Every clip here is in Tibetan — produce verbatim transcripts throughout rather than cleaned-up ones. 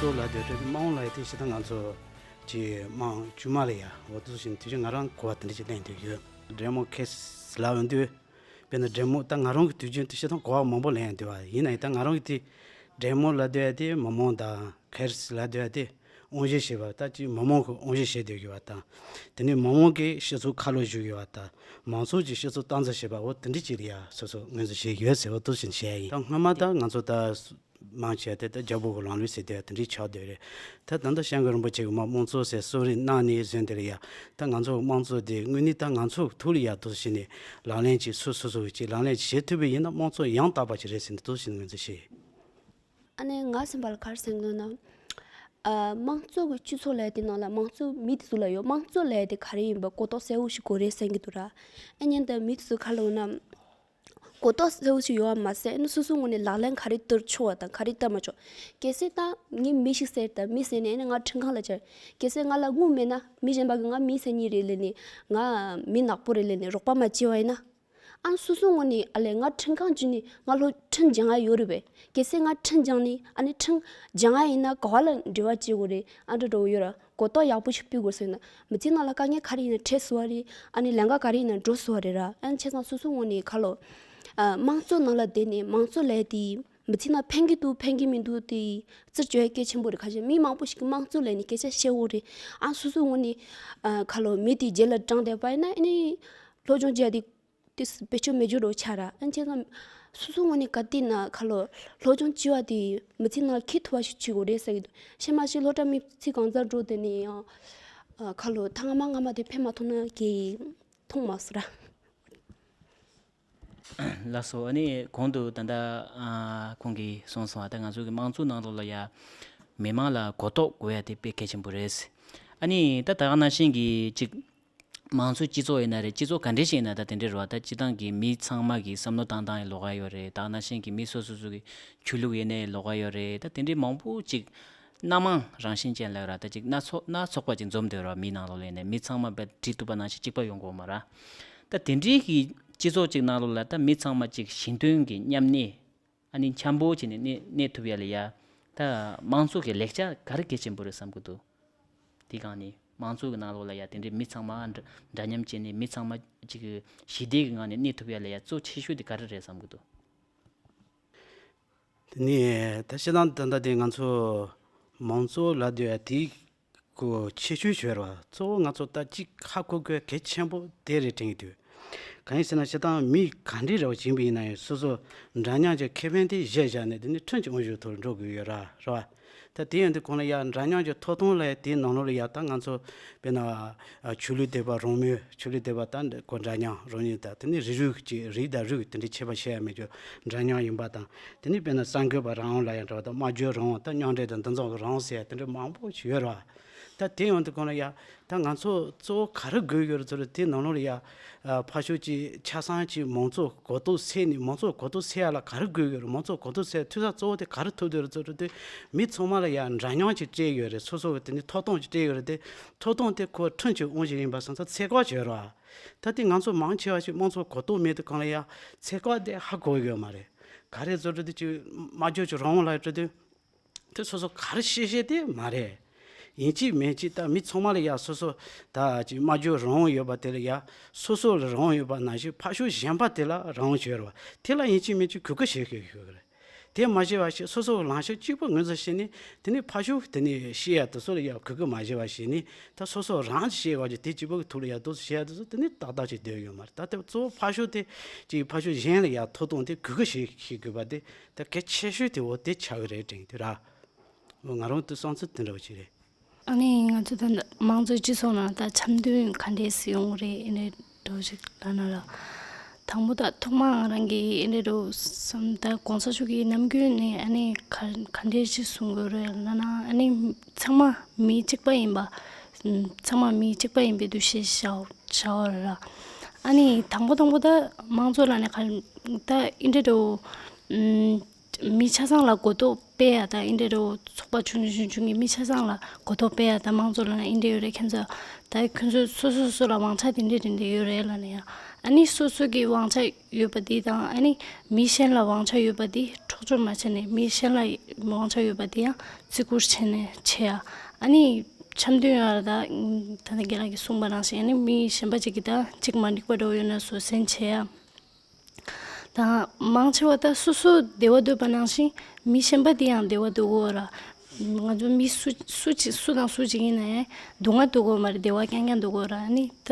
ཚོ་ལབ་དུས་དེ་དམངས་ལབ་ཡ་དེ་ཞེ་དྲག་ང་ཚོ་གི་དམངས་དཀྱུས་མ་ལ་ཡ་འོ་དེ་བཞིན་དུས་ཅི་ང་རང་གོ་བ་དེ་འདྲ་ཅིག་ལེན་འདོད་ཡོད། འབྲེལ་མོ་ཁེ་སི་ལབ་ཡོང་དུས་དཔེར་ན་འབྲེལ་མོ་ད་ང་རང་གི་དུས་ཅི་དེ་ཞེ་དྲག་གོ་བ་མང་པོ་ལེན་ཡོང་དུས་བ་ཡིན་ན་ཡང་ད་ང་རང་གི་དེ་འབྲེལ་མོ་ལབ་དུས་ཡ་དེ་མི་མང་དང་ཁེ་སི་ལབ་དུས་ཡ་དེ་དབང་ཞུ་བྱེད་པ་ད་ཅིག་མི་མང་གི་དབང་ཞུ་བྱེད་སྡོད་ཡོད་པ་དང་། དེ་ནས་མི་མང་གིས་སྤྱི་ཚོགས་ཁ་ལོ་བཞུགས་ཡོད་པ་དང་མང་ཚོགས་ཀྱིས་སྤྱི་ཚོགས་སྟངས་འཛིན་བྱེད་པ་འོ་དེ་འདྲ་ཅིག་ལ་ཡ་སོ་སོ་ངོས་འཛིན་བྱས་ཡོད་ཟེར་བ་དེ་བཞིན་བཤད་ཡིན། ད་སྔོན་མ་ད་ང་ཚོ་ད་མང་ཆེ་བ་དེ་ད་རྒྱལ་པོ་གི་ལམ་ལུགས་ཟེར་དེ་དེ་འདྲའི་ཆགས་བསྡད་རེད། ད་ད་ལྟ་སྐྱབས་མགོན་རིན་པོ་ཆེ་གིས་མར་དམངས་གཙོ་ཟེར་གསོལ་རས་གནང་ནས་བཟུང་དེ་ལ་ཡ་ད་ང་ཚོ་དམངས་གཙོ་དེ་དངོས་གནས་ད་ང་ཚོ་ཐོག་ལ་ཡ་དེ་བཞིན་ནས་ལག་ལེན་ཅིག་སོ་སོ་སོ་གིས་ཅིག་ལག་ལེན་ཅིག་བྱེད་ཐུབ་པ་ཡིན་ན་དམངས་གཙོ་ཡང་དག་པ་ཅིག་རེད་ཟེར་ནས་དེ་བཞིན་ངོས་འཛིན་བྱས། ཨ་ནི་ང་སེམས་པ་ལ་ག་རེ་སེམས་འདུག་ན། ཨ། དམངས་གཙོ་གི་སྤྱི་ཚོགས་ལབ་ཡ་དེ་ནང་ལ་དམངས་གཙོ་མི་དེ་ཚོ་ལ་ཡོད། དམངས་གཙོ་ལབ་ཡ་དེ་ག་རེ་ཡིན་པ་གོ་རྟོགས་གསལ་བོ་ཞིག་དགོས་རེད་བསམ་གྱི་འདུག་ར། ཨ་ནི་ད་མི་དེ་ཚོ་ག་རེ་ལབ་ན། གོ་རྟོགས་གསལ་བོ་ཞིག་ཡོད་པ་མ་ཟད་ཨ་ནི་སོ་སོའི་ངོས་ནས་ལག་ལེན་ག་རེ་བསྟར་ཆོག་པ་དང་ག་རེ་བསྟར་མ་ཆོག་གལ་སྲིད་ད་ངས་མི་ཞིག་བསད་དང་མི་བསད་ནས་ཨ་ནི་ང་ཁྲིམས་ཁང་ལ་བཅར། གལ་སྲིད་ང་ལ་དངུལ་མེད་ན་མི་གཞན་པ་གིས་ང་མི་བསད་མཁན་རེད་ལབ་ནས་ང་མི་ནག་པོ་རེད་ལབ་ནས་རོགས་པ་མ་བྱས་པ་ཡིན་ན། ཨ་སོ་སོའི་ངོས་ནས་ཨ་ལས་ང་ཁྲིམས་ཁང་བརྒྱུད་ནས་ང་ལྷོ་ཁྲིམས་སྦྱང་ཡ་ཡོད་རེད་པས། གལ་སྲིད་ང་ཁྲིམས་སྦྱངས་ནས་ཨ་ནི་ཁྲིམས་སྦྱང་ཡ་ཡིན་ན་ག་བ་ལ་འབྲེལ་བ་བྱེད་དགོས་རེད། ཨ་འདྲ་འདྲ་བོ་ཡོད་ར། གོ་རྟོགས་ཡག་པོ་ཞིག་སྤྲོད་དགོས་ཟེར་ན་མི་ཚེ་ནང་ལ་དཀའ་ངལ་ག་རེ་ཡིན་ན་འཕྲད་སོང་བ་རེད། ཨ་ནི་ལས་ཀ་ག་རེ་ཡིན་ན་འགྲོ་སོང་བ་རེད་ར། ཨ་ནི་བྱས་ཙང་སོ་སོའི་ངོས་ནས་ཁ་ལོ། ཨ་དམངས་གཙོ་ནང་ལ་བསྡད་ནས་དམངས་གཙོ་ལས་དེ་མི་ཚེ་ནང་ཕན་གྱི་འདུག་ཕན་གྱི་མི་འདུག་དེ་རྩིས་གཅོད་ཡ་གལ་ཆེན་པོ་རེད། ཁ་ཤས་མི་མང་པོ་ཞིག་གིས་དམངས་གཙོ་ལབ་ནས་སྐད་ཆ་བཤད་ཡོད་རེད། ཨ་སོ་སོའི་ངོས་ནས་ཨ་ཁ་ལོ་མི་དེ་རྗེས་ལ་འབྲངས་བསྡད་པ་ཡིན་ན་ཨ་ནི་སློབ་སྦྱོང་བྱས་ཏེ། དེ་བེད་སྤྱོད་མེད་རྒྱུ་རོ་ཆགས་ར། ཨ་ནི་བྱས་ཙང་སོ་སོའི་ངོས་ནས་ག་དུས་ན་ཁ་ལོ་སློབ་སྦྱོང་བྱས་པ་དེ་མི་ཚེ་ནང་འཁྱེར་ཐུབ་པ་ཞིག་བྱེད་དགོས་རེད་ཟེར་གྱི་འདུག་གཞན་མ་གཞི་སློབ་གྲྭ་མི་ཚེ་གང་ཚར་འགྲོ་དེ་ནས་ཡང་ཨ་ཁ་ལོ་ཐ་མ་སྔ་མ་དེ་ཕན་མ་ཐོགས་ན་གི་མཐོང་མ་སོང་ར། ལགས་སོ། ཨ་ནི་གོང་དུ་ད་ལྟ་ཨ་ཁོང་གིས་གསུངས་སོང་བ། ད་ང་ཚོ་གི་དམངས་གཙོ་ནང་ལོགས་ལ་ཡ་མི་མང་ལ་གོ་རྟོགས་དགོས་ཡ་དེ་དཔེ་གལ་ཆེན་པོ་རེད། ཨ་ནི་ད་ད་ག་ནང་བཞིན་གྱི་ཅིག་དམངས་གཙོའི་སྤྱི་ཚོགས་ཡིན་ན་རེད། སྤྱི་ཚོགས་ག་འདྲ་ཞིག་ཡིན་ན་ད་དེ་འདྲ་རེད་བ། ད་སྤྱིར་བཏང་གི་མི་ཚང་མ་གི་བསམ་བློ་བཏང་སྟངས་ཡང་ལོགས་ཀ་ཡོད་རེད། ད་ག་ནང་བཞིན་གི་མི་སོ་སོ་སོ་གི་ཆོས་ལུགས་ཡིན་ནའི་ལོགས་ཀ་ཡོད་རེད། ད་དེ་འདྲའི་མང་པོ་ཅིག་སྣ་མང་རང་བཞིན་ཅན་ལབ་ར། ད་ཅིག་སྣ་ཚོགས་སྣ་ཚོགས་པ་ཅིག་འཛོམས་བསྡད་ར། མི་ནང་ལོགས་ལ་ཡིན་ནའི་མི་ཚང་མ་བས་བྲིས་ཐུབ་པ་ནང་བཞིན་གཅིག་པ་ཡོང་གི་ཡོད་མ་རེད། ད་དེ་འདྲའི་གི་སྤྱི་ཚོགས་ཅིག་ནང་ལོགས་ལ་ད་མི་ཚང་མ་ཅིག་ཞི་མཐུན་གྱི་མཉམ་གནས་ཨ་ནི་འཆམ་པོ་བྱས་ནས་གནས་གནས་ཐུབ་ཡ་ལ་ཡ། ད་དམངས་གཙོ་གི་ལེགས་ཆ་ག་རེ་གལ་ཆེན་པོ་རེད་བསམ་གི་འདུག་དེ་སྒང་ནས་དམངས་གཙོ་གི་ནང་ལོགས་ལ་ཡ་དེ་འདྲའི་མི་ཚང་མ་འདྲ་འདྲ་མཉམ་བྱས་ནས་མི་ཚང་མ་ཅིག་གི་ཞི་བདེ་གི་ངང་ནས་གནས་ཐུབ་ཡ་ལ་ཡ་གཙོ་ཆེ་ཤོས་དེ་ག་རེ་རེད་བསམ་གི་འདུག་དེ་ནས་ད་སྤྱིར་བཏང་ད་ལྟ་དེ་ང་ཚོ་མང་གཙོ་ལབ་དུས་ཡ་དེ་གོ་ཆེ་ཤོས་ཤོར་བ་གཙོ་བོ་ང་ཚོ་ད་གཅིག་ཧ་གོ་དགོས་གལ་ཆེན་པོ་དེ་རེད་དྲན་གྱི་འདུག་གང་ཡིན་ཟེར་ན་སྤྱིར་བཏང་མི་ག་འདྲའི་རེ་བ་བྱིན་པ་ཡིན་ན་ཡང་སོ་སོ་འདྲ་མཉམ་གྱི་ཁེ་ཕན་དེ་གཞིར་བཞག་ནས་དེ་ནི་ཁྲིམས་ཀྱི་དབང་ཤུགས་ཐོག་འགྲོ་དགོས་ཡོད་ར་རེད་བ། ད་དེ་ཡང་དེ་གོང་ལ་ཡ་འདྲ་མཉམ་གྱི་ཐོབ་ཐང་ལ་དེའི་ནང་ལོགས་ལ་ཡ་ད་ང་ཚོ་དཔེར་ན་ཆོས་ལུགས་སྡེ་པ་རང་མོས་ཆོས་ལུགས་སྡེ་པ་ད་འདྲ་གོ་འདྲ་མཉམ་རང་ཉིད་ད་དེ་ནི་རིགས་རུས་ཀྱི་རིགས་དང་རུས་དེ་འདྲའི་ཁྱད་པར་ཕྱེ་ཡ་མེད་རྒྱུ་འདྲ་མཉམ་ཡིན་པ་དང་། དེ་ནི་དཔེར་ན་གསར་འགོད་པ་རང་དབང་ལ་ཡང་འདྲ་བ་དང་སྨྲ་བརྗོད་རང་དབང་དང་མཉམ་འབྲེལ་དང་འདུ་འཛོམས་ཀྱི་རང་དབང་ཟེར་ཡ་དེ་འདྲ་མང་པོ་ཞིག་ཡོད་རེད་བ། ད་དེ་ཡང་དེ་གོང་ལ་ཡ་ད་ང་ཚོ་གཙོ་བོ་ག་རེ་དགོས་ཀྱི་ཡོད་རེད་ཟེར་དུས་དེ་ནང་ལོགས་ལ་ཡ་ཕར་ཕྱོགས་ཀྱི་ཆ་ཚང་གྱི་མང་གཙོ་གོ་རྟོགས་སད་ནས་མང་གཙོ་གོ་རྟོགས་སད་ཡ་ལ་ག་རེ་དགོས་ཀྱི་ཡོད་རེད། མང་གཙོ་གོ་རྟོགས་སད་འཐུས་ས་གཙོ་བོ་དེ་ག་རེ་ཐུབ་བསྡད་རེད་ཟེར་དུས་མི་ཚང་མ་ལ་ཡ་འདྲ་མཉམ་གྱི་སྤྲད་ཡོད་རེད། སོ་སོ་གི་དེ་ནི་ཐོབ་ཐང་གི་སྤྲད་ཡོད་རེད་དེ་ཐོབ་ཐང་དེ་ཁོ་ཁྲིམས་ཀྱི་དབང་ཞིག་ཡིན་པ་སོང་ཙང་ཚད་བཀག་བྱས་ཡོད་རེད་བ། ད་དེ་ང་ཚོ་མང་ཆེ་བ་ཞིག་དམངས་གཙོ་གོ་རྟོགས་མེད་དུས་གང་ལ་ཡ་ཚད་བཀག་དེ་ཧ་གོ་གི་ཡོད་མ་རེད། ག་རེ་བཟོ་འགྲོ་དུས་ཅིག་སྨྲ་བརྗོད་ཀྱི་རང་དབང་ལ་འགྲོ་དུས་དེ་སོ་སོ་ག་རེ་བཤད་བཤད་དེ་མ་རེད། ཡིན་གཅིག་མིན་གཅིག་ད་མི་ཚང་མ་ལ་ཡ་སོ་སོ་ད་ཅིག་སྨྲ་བརྗོད་རང་དབང་ཡོད་པ་དེ་ལ་ཡ་སོ་སོ་ལ་རང་དབང་ཡོད་པ་ནང་བཞིན་ཕར་ཕྱོགས་གཞན་པ་དེ་ལ་རང་དབང་ཅིག་ཡོད་རེད་བ། དེ་ལ་ཡིན་གཅིག་མིན་གཅིག་གུས་བཀུར་བྱེད་དགོས་ཀྱི་ཡོད་རེད། དེ་མ་བྱས་པ་ཞིག་སོ་སོ་ལངས་ཕྱོགས་གཅིག་པུ་ངོས་འཛིན་བྱས་ནས་དེ་ནས་ཕར་ཕྱོགས་དེ་ནས་བཤད་ཡ་དེ་ཚོ་ལ་ཡ་གུས་བཀུར་མ་བྱས་པ་ཞིག་ནས་ད་སོ་སོ་རང་བཤད་པ་ཅིག་དེ་གཅིག་པུ་གི་ཐོག་ལ་ཡ་དེ་ཚོ་བཤད་ཡ་དེ་ཚོ་དེ་ནས་ཏག་ཏག་ཅིག་སྡོད་ཡོད་མ་རེད། ད་ལྟ་གཙོ་བོ་ཕར་ཕྱོགས་དེ་ཅིག་ཕར་ཕྱོགས་གཞན་ལ་ཡ་ཐོབ་ཐང་དེ་གུས་བཀུར་བྱེད་ཤེས་དགོས་པ་དེ་ད་གལ་ཆེ་ཤོས་དེ་འོ་དེ་ཆགས་ཀྱི་རེད་དྲན་གྱི་འདུག་ར། འོ་ང་རང་དེ་བསམ་ཚུལ་དེ་འདྲ་བ་ཅིག་རེད། ཨ་ནི་ང་ཚོ་ད་ལྟ་དམངས་གཙོའི་སྤྱི་ཚོགས་ནང་ད་འཆམ་མཐུན་ག་འདྲས་སེ་ཡོང་གི་རེད། ཨེ་འདྲས་འདྲ་བོ་ཞིག་ལབ་ན་ལ། དང་པོ་ད་ཐོག་མར་ང་རང་གིས་ཨེ་འདྲས་འདྲ་བོ་བསམ། ད་གོང་ས་མཆོག་གིས་ནམ་རྒྱུན་ནས་ཨ་ནི་ག་ག་འདྲས་ཞིག་གསུང་གི་རེད་ལབ་ན་ཨ་ནི་ཚང་མ་མི་གཅིག་པ་ཡིན་པ། ཚང་མ་མི་གཅིག་པ་ཡིན་པའི་འདུ་ཤེས་བཞག་བྱ་བ་རེད་ལ། ཨ་ནི་དང་པོ་དང་པོ་ད་དམངས་གཙོ་ལབ་ནས་ག་ད་ཨེ་འདྲས་འདྲ་བོ། མི་ཆ་ཚང་ལ་གོ་རྟོགས་སྤེལ་ཡ་དང་ཨེ་འདྲ་འདྲ་བོ་ཚོགས་པ་ཆུང་ཆུང་ཆུང་ཆུང་གི་མི་ཆ་ཚང་ལ་གོ་རྟོགས་སྤེལ་ཡ་དང་དམངས་གཙོ་ལབ་ན་ཨེ་འདྲ་ཡོད་རེད། ཁྱེད་ཚོ་ད་ཁྱོད་ཚོ་སོ་སོ་སོ་སོ་ལ་དབང་ཆ་དེ་འདྲ་དེ་འདྲ་ཡོད་རེད་ལབ་ནས་ཡང་ ཨ་ནི་སོ་སོ་གི་དབང་ཆ་ཡོད་པ་དེ་དང་ཨ་ནི་མི་གཞན་ལ་དབང་ཆ་ཡོད་པ་དེ་འཕྲོག་བཅོམ་མ་བྱས་ནས་མི་གཞན་ལ་དབང་ཆ་ཡོད་པ་དེ་ཡང་བརྩི་བཀུར་བྱས་ནས་བྱེད་ཡ། ཨ་ནི་འཆམ་མཐུན་ཡོང་བ་ལ་ད་ད་ལྟ་རྒན་ལགས་ཀྱིས་གསུངས་པ་ནང་བཞིན་ཨ་ནི་མི་གཞན་པ་ཅིག་གིས་ད་ཅིག་མ་འགྲིག་པ་འདྲ་བོ་ཡོད་ན་བཟོད་བསྲན་བྱེད་ཡ། ད་མང་ཆེ་བ་ད་སོ་སོ་བདེ་བ་འདོད་པ་ནང་བཞིན་མི་གཞན་པ་དེ་ཡང་བདེ་བ་འདོད་དགོས་ར། ང་ཚོ་མི་སུ་སུ་ཅིག་སུ་དང་སུ་ཅིག་ཡིན་ན་ཡང་སྡུག་བསྔལ་འདོད་དགོས་མ་རེད། བདེ་བ་རྐྱང་རྐྱང་འདོད་དགོས་ར། ཨ་ནི་ད་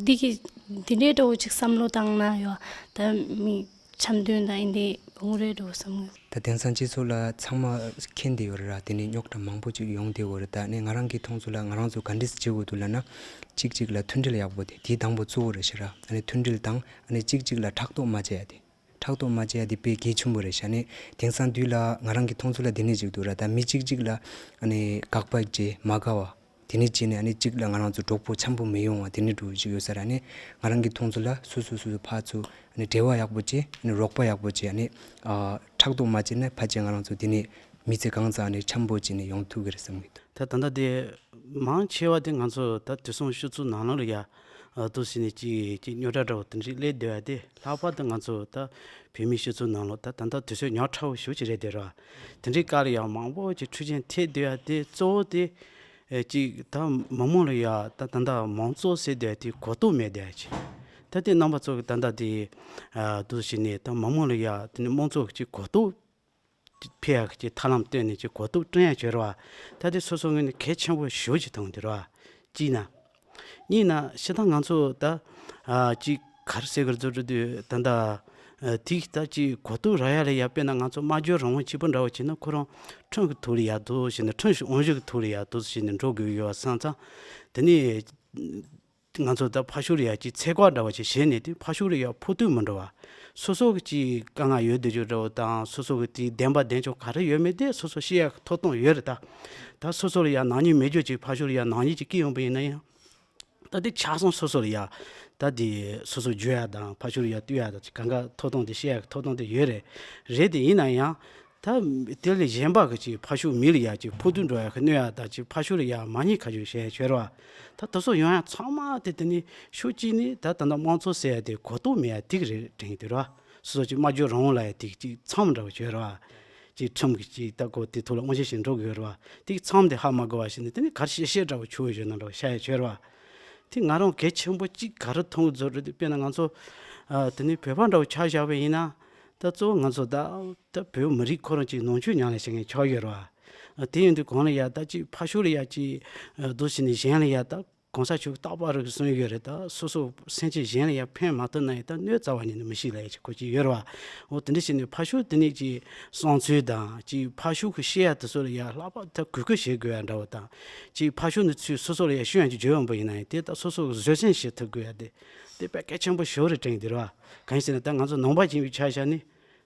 འདི་གི་འདི་འདྲའི་འདྲ་བོ་ཅིག་བསམ་བློ་བཏང་ན་ཡོད་ད་མི་འཆམ་མཐུན་དང་ཡིན་དེ་འོང་རེད་འགྲོ་བསམ་གི། ད་དེང་སང་སྤྱི་ཚོགས་ལ་ཚང་མ་མཁྱེན་བསྡད་ཡོད་རེད་ར། དེ་ནས་རྙོག་དྲ་མང་པོ་ཅིག་ཡོང་བསྡད་ཡོད་རེད། ད་ནས་ང་རང་གི་མཐོང་ཚུལ་ལ་ང་རང་ཚོ་ག་འདྲས་བྱེད་དགོས་འདུག་ལབ་ན། གཅིག་གཅིག་ལ་མཐུན་སྒྲིལ་ཡག་པོ་དེ་དེའི་དང་པོ་གཙོ་བོ་རེད་ཤག་ར། ཨ་ནི་མཐུན་སྒྲིལ་དང་ཨ་ནི་གཅིག་གཅིག་ལ་ཕྲག་དོག་མ་བྱེད་ཡ་དེ། ཕྲག་དོག་མ་བྱེད་ཡ་དེ་དཔེ་གལ་ཆེན་པོ་རེད་ཤག་ནས། དེང་སང་དུས་ལ་ང་རང་གི་མཐོང་ཚུལ་ལ་དེ་ནས་ཅིག་འདུག་ར། ད་མི་གཅིག་གཅིག་ལ་ཨ་ནི་དགག་པ་བྱེད་མ་དགའ་བ། དེ་ནས་བྱས་ནས་ཨ་ནི་གཅིག་ལ་ང་རང་ཚོ་གྲོགས་པོ་འཆམ་པོ་མི་ཡོང་བ་དེ་ནས་འགྲོ་ཅིག་ཡོད་ས་ར། ཨ་ནི་ང་རང་གི་མཐོང་ཚུལ་ལ་སོ་སོ་སོ་སོ་ཕར་ཚུར་ཨ་ནི་འབྲེལ་བ་ཡག་པོ་བྱེད། ཨ་ནི་རོགས་པ་ཡག་པོ་བྱེད། ཨ་ནི་ཨ་ཕྲག་དོག་མ་བྱེད་ན་ཕལ་ཆེར་ང་རང་ཚོ་དེ་ནས་མི་ཚེ་གང་ཚང་ཨ་ནི་འཆམ་པོ་བྱས་ནས་ཡོང་ཐུབ་ཀྱི་རེད་བསམ་གྱི་འདུག་ད་ད་ལྟ་དེ་མང་ཆེ་བ་དེ་ང་ཚོ་ད་དུས་སང་སྤྱི་ཚོགས་ནང་ལོགས་ལ་ཡ་ཨ་འདུག་སེ་ནས་ཅིག་ཅིག་རྙོག་དྲ་འདྲ་བོ་དེ་འདྲ་སླེབས་བསྡད་ཡ་དེ་ལྷག་པར་དུ་ང་ཚོ་ད་བོད་མིའི་སྤྱི་ཚོགས་ནང་ལོགས་ད་ད་ལྟ་དུས་ཚོད་ཉག་ཕྲ་བོ་ཞེ་པོ་ཅིག་རེད་དེ་ར། དེ་འདྲའི་སྐབས་ལ་ཡང་མང་པོ་ཅིག་འཁྲུག་རྐྱེན་ཐེབས་བསྡད་ཡ་དེ་གཙོ་བོ་དེ་ཨེ་ཅིག་ད་མི་མང་ལ་ཡ་ད་ད་ལྟ་མང་གཙོ་ཟེར་བསྡད་ཡ་དེ་གོ་རྟོགས་མེད་བསྡད་ཡ་ཅིག་ད་དེ་རྣམ་པ་ཚོ་གི་ད་ལྟ་དེ་ཨ་འདུག་སེ་ནས་ད་མི་མང་ལ་ཡ་དེ་ནས་དམངས་གཙོ་གི་ཅིག་གོ་རྟོགས་འཕེལ་ཡག་གི་ཐབས་ལམ་བཏོན་ནས་ཀྱི་གོ་རྟོགས་བསྐྲུན་ཡག་བྱོས་ར་བ། ད་དེ་སོ་སོ་ངོས་ནས་གལ་ཆེན་པོ་ཞེ་པོ་ཅིག་མཐོང་གི་འདུག་ར་བ། གཅིག་ན། གཉིས་ན་སྤྱིར་བཏང་ང་ཚོ་ད་ཨ་ཅིག་ག་རེ་ཟེར་དགོས་རེད་འགྲོ་དུས་ད་ལྟ་ཨ་དེ་ད་ཅིག་གོ་རྟོགས་རག་ཡག་ལ་ཡ་དཔེར་ན་ང་ཚོ་སྨྲ་བརྗོད་རང་དབང་གཅིག་པུ་འདྲ་བོ་བྱས་ན་ཁོ་རང་ཁྲིམས་ཀྱི་ཐོག་ལ་ཡ་འདུག་སེ་ནས་ཁྲིམས་ཀྱི་དབང་ཤུགས་ཀྱི་ཐོག་ལ་ཡ་འདུག་སེ་ནས་འགྲོ་དགོས་ཡོད་པ་སོང་ཙང་། དེ་ནས་ང་ཚོ་ད་ཕར་ཕྱོགས་ལ་ཡ་ཅིག་ཚད་བཀག་འདྲ་བ་ཅིག་བྱས་ནས་དེ་ཕར་ཕྱོགས་ལ་ཡ་ཕོག་ཐུག་མི་འགྲོ་བ། སོ་སོ་གི་ཅིག་དཀའ་ངལ་ཡོད་བསྡད་རྒྱུ་འདྲ་བོ་དང་སོ་སོ་གི་དེའི་བདེན་པ་བདེན་ཆོག་ག་རེ་ཡོད་མེད་དེ་སོ་སོ་ཤེས་ཡག་གི་ཐོབ་ཐང་ཡོད་རེད་ད། ད་སོ་སོ་ལ་ཡ་ནག་ཉེས་མེད་རྒྱུ་ཅིག་ཕར་ཕྱོགས་ལ་ཡ་ནག་ཉེས་ཅིག་སྐྱེས་ཡོང་པ་ཡིན་ན་ཡང་། ད་དེ་ཆ་ཚང་སོ་སོ་ལ་ཡ། ད་དེ་སོ་སོ་བརྗོད་ཡ་དང་ཕར་ཕྱོགས་ལ་ཡ་བསྟུན་ཡ་དང་ཅིག་གང་ག་ཐོབ་ཐང་དེ་ཤེས་ཡ་གི་ཐོབ་ཐང་དེ་ཡོད་རེད། རེད་དེ་ཡིན་ན་ཡང་། ད་དེ་ལས་གཞན་པ་གི་ཅིག་ཕར་ཕྱོགས་མི་ལ་ཡ་ཅིག་ཕོག་ཐུག་འགྲོ་ཡ་གི་གནོད་ཡ་དང་ཅིག་ཕར་ཕྱོགས་ལ་ཡ་མ་ཉེས་ཁ་ཆུ་བྱས་ཡ་བྱོས་ར་བ། ད་དེ་ཚོ་ཡོང་ཡ་ཚང་མ་དེ་དེ་ནི་ཕྱོགས་གཅིག་ནི་ད་ད་ལྟ་དམངས་གཙོ་ཟེར་ཡ་དེ་གོ་རྟོགས་མེད་ཡ་དེ་གི་རེད་དྲན་གི་འདུག་ར་བ། སོ་སོ་ཅིག་སྨྲ་བརྗོད་རང་དབང་ལ་ཡ་དེ་གི་ཅིག་མཚམས་འདྲ་བ་བྱོས་ར་བ། ཅིག་ཁྲིམས་ཀྱི་ཅིག་ད་གོ་དེ་ཐོག་ལ་དབང་ཆ་ཞིག་འགྲོ་དགོས་ར་བ། དེ་གི་མཚམས་དེ་ཧ་མ་གོ་བ་ཞིག་ནི་དེ་ནི་ག་རེ་བཤད་བཤད་འདྲ་བོ་ཆུ་བོ་བཞིན་འདྲ་བོ་བཤད་ཡ་བྱོས་ར་བ། དེ་ང་རང་གལ་ཆེན་པོ་གཅིག་ག་རེ་མཐོང་གི་བཟོ་འདྲ་དེ་དཔེར་ན་ང་ཚོ་ཨ་དེ་ནི་བོད་པ་འདྲ་བོ་ཆ་བཞག་པ་ཡིན་ན། ད་གཙོ་བོ་ང་ཚོ་ད་ད་བོད་མི་རིགས་ཁོ་རང་གཅིག་ནང་ཆོས་ཉམས་ལེན་བྱེད་མཁན་ཆགས་ཡོད་རེད་བ། དེ་ཡིན་དུས་གང་ལ་ཡ་ད་གཅིག་ཕར་ཕྱོགས་ལ་ཡ་གཅིག་འདུག་བྱས་ནས་གཞན་ལ་ཡ་ད་གོང་ས་མཆོག་རྟག་པར་རིགས་གསུངས་ཡོད་རེད། ད་སོ་སོ་སེམས་ཅན་གཞན་ལ་ཡ་ཕན་མ་ཐོགས་ན་ཡ་ད་གནོད་རྩ་བ་ཉིད་ནས་མི་ཤེས་ལ་ཡ་གཅིག་གོ་གཅིག་ཡོད་རེད་བ། འོ་དེ་འདྲ་བྱས་ནས་ཕར་ཕྱོགས་དེ་ནས་གཅིག་བསམ་ཚུལ་དང་གཅིག་ཕར་ཕྱོགས་ཀྱི་བཤད་ཡ་དེ་ཚོ་ལ་ཡ་ལྷག་པར་ད་གུས་བཀུར་བྱེད་དགོས་ཡ་འདྲ་བོ་དང་། གཅིག་ཕར་ཕྱོགས་ནས་ཚུར་སོ་སོ་ལ་ཡ་ཤོད་ཡ་གཅིག་བརྗོད་ཡོང་པ་ཡིན་ན་ཡང་དེ་ད་སོ་སོ་གི་བཟོད་བསྲན་བྱེད་ཐུབ་དགོས་ཡ་དེ་དེ་དཔེ་གལ་ཆེན་པོ་ཞིག་རེད་དྲན་གྱི་འདུག་རེད་བ། གང་ཡིན་ཟེར་ན་ད་ང་ཚོ་ནང་པ་ཡིན་པའི་ཆ་བཞག་ནས།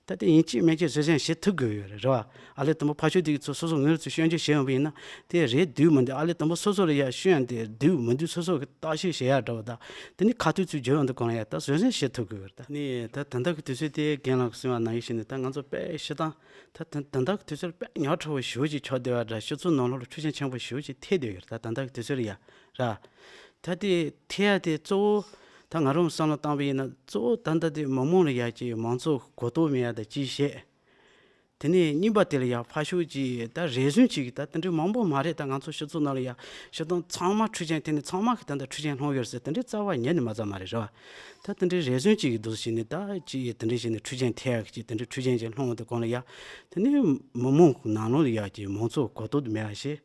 ད་དེ་ཡིན་གཅིག་མིན་གཅིག་བཟོད་བསྲན་བྱེད་ཐུབ་དགོས་ཡོད་རེད་རེད་བ། ཨ་ལས་དང་པོ་ཕར་ཕྱོགས་དེ་གི་ཚོ་སོ་སོ་ངོས་ལ་ཚུར་སྐྱོན་བརྗོད་བྱེད་ཡོང་བ་ཡིན་ན་དེ་རེད་འདུག་མི་འདུག་ཨ་ལས་དང་པོ་སོ་སོ་ལ་ཡ་སྐྱོན་དེ་འདུག་མི་འདུག་སོ་སོ་གི་བརྟག་ཞིབ་བྱེད་ཡ་འདྲ་བོ་དང་། དེ་ནི་ཁ་ཐུག་ཚུར་བརྗོད་ཡོང་དུས་གང་ལ་ཡ་ད་བཟོད་བསྲན་བྱེད་ཐུབ་དགོས་ཡོད་རེད། ད་ནི་ད་ད་ལྟ་གི་དུས་ཚོད་དེ་རྒན་ལགས་གསུངས་པ་ནང་བཞིན་ནི་ད་ང་ཚོ་དཔེ་ཤི་སྟངས་ད་ད་ད་ལྟ་གི་དུས་ཚོད་དཔེ་ཉག་ཕྲ་བོ་ཞེ་པོ་ཅིག་ཆགས་བསྡད་པ་འདྲ། སྤྱི་ཚོགས་ནང་ལོགས་ལ་འཁྲུག་ཆ་ཆེན་པོ་ཞེ་པོ་ཅིག་ཐེབས་བསྡད་ཡོད་རེད་ད་ད་ལྟ་གི་དུས་ཚོད་ལ་ཡ་ར། ད་དེ་ཐེ་ཡ་དེ་གཙོ་བོ་ད་ང་རང་བསམ་བློ་བཏང་པ་ཡིན་ན་གཙོ་བོ་ད་ལྟ་དེ་མི་མང་ལ་ཡ་གི་མང་གཙོ་གོ་རྟོགས་མེད་ཡ་ད་ཅི་བྱེད། དེ་ནས་གཉིས་པ་དེ་ལ་ཡ་ཕར་ཕྱོགས་ཀྱི་ད་རེ་ཟུང་ཅིག་ད་དེ་འདྲའི་མང་པོ་མ་རེད། ད་ང་ཚོ་སྤྱི་ཚོགས་ནང་ལ་ཡ་སྤྱིར་བཏང་ཚང་མ་འཁྲུག་ཆ་དེ་ནས་ཚང་མ་གི་ད་ལྟ་འཁྲུག་ཆ་སློང་ཡོད་ཟེར་དེ་འདྲའི་རྩ་བ་ཉིད་ནས་མ་རྩ་མ་རེད་རེད་བ། ད་དེ་འདྲའི་རེ་ཟུང་ཅིག་གི་འདུག་བྱས་ནས་ད་ཅི་དེ་འདྲའི་བྱས་ནས་འཁྲུག་ཆ་ཐེ་ཡ་གི་ཅིག་དེ་འདྲའི་འཁྲུག་ཆ་ཅིག་སློང་དུས་གང་ལ་ཡ་དེ་ནས་མི་མང་ནང་ལོགས་ལ་ཡ་གི་མང་གཙོ་གོ་རྟོགས་མེད་པ་ཞིག་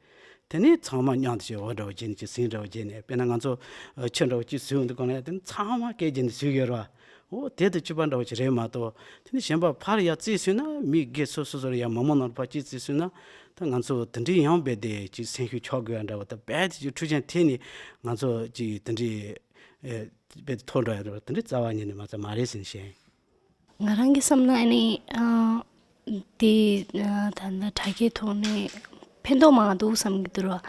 དེ་ནས་ཚང་མ་མཉམ་དུ་བྱས་འོ་འདྲ་བོ་བྱས་ནས་ཅིག་ཟིང་འདྲ་བོ་བྱས་ནས་དཔེར་ན་ང་ཚོ་ཨ་ཆུ་འདྲ་བོ་ཅིག་བཟོས་འོང་དུས་གང་ལ་ཡ་དེ་ནས་ཚང་མ་སྐད་བརྒྱབ་ནས་བཟོས་ཡོད་རེད་བ། འོ་དེ་དང་གཅིག་པ་འདྲ་བོ་ཅིག་རེད་མ་གཏོགས་དེ་ནས་གཞན་པ་ཕར་ཡ་རྩིས་བཟོས་ན་མི་སྒེར་སོ་སོ་སོ་ལ་ཡ་མི་མང་ནང་ལ་ཕར་ཅིག་རྩིས་བཟོས་ན་ད་ང་ཚོ་དེ་འདྲའི་ཡང་རྦད་དེ་ཅིག་སེམས་ཤུགས་ཆག་དགོས་ཡ་འདྲ་བོ་ད་རྦད་དེ་ཅིག་འཁྲུག་ཆ་ཐེབས་ནས་ང་ཚོ་ཅིག་དེ་འདྲའི་ཨེ་རྦད་དེ་ཐོར་འགྲོ་ཡ་འདྲ་བོ་དེ་འདྲའི་རྩ་བ་ཉིད་ནས་མ་རྩ་མ་རེད་ཟེར་ནས་བཤད། ང་རང་གི་བསམ་ན་ཨ་ནི་ཨ་དེ་ཨ་ད་ལྟ་དྲ་རྒྱའི་ཐོག་ནས་ཕན་ཐོགས་མང་འདུག་བསམ་གྱི་འདུག་ར།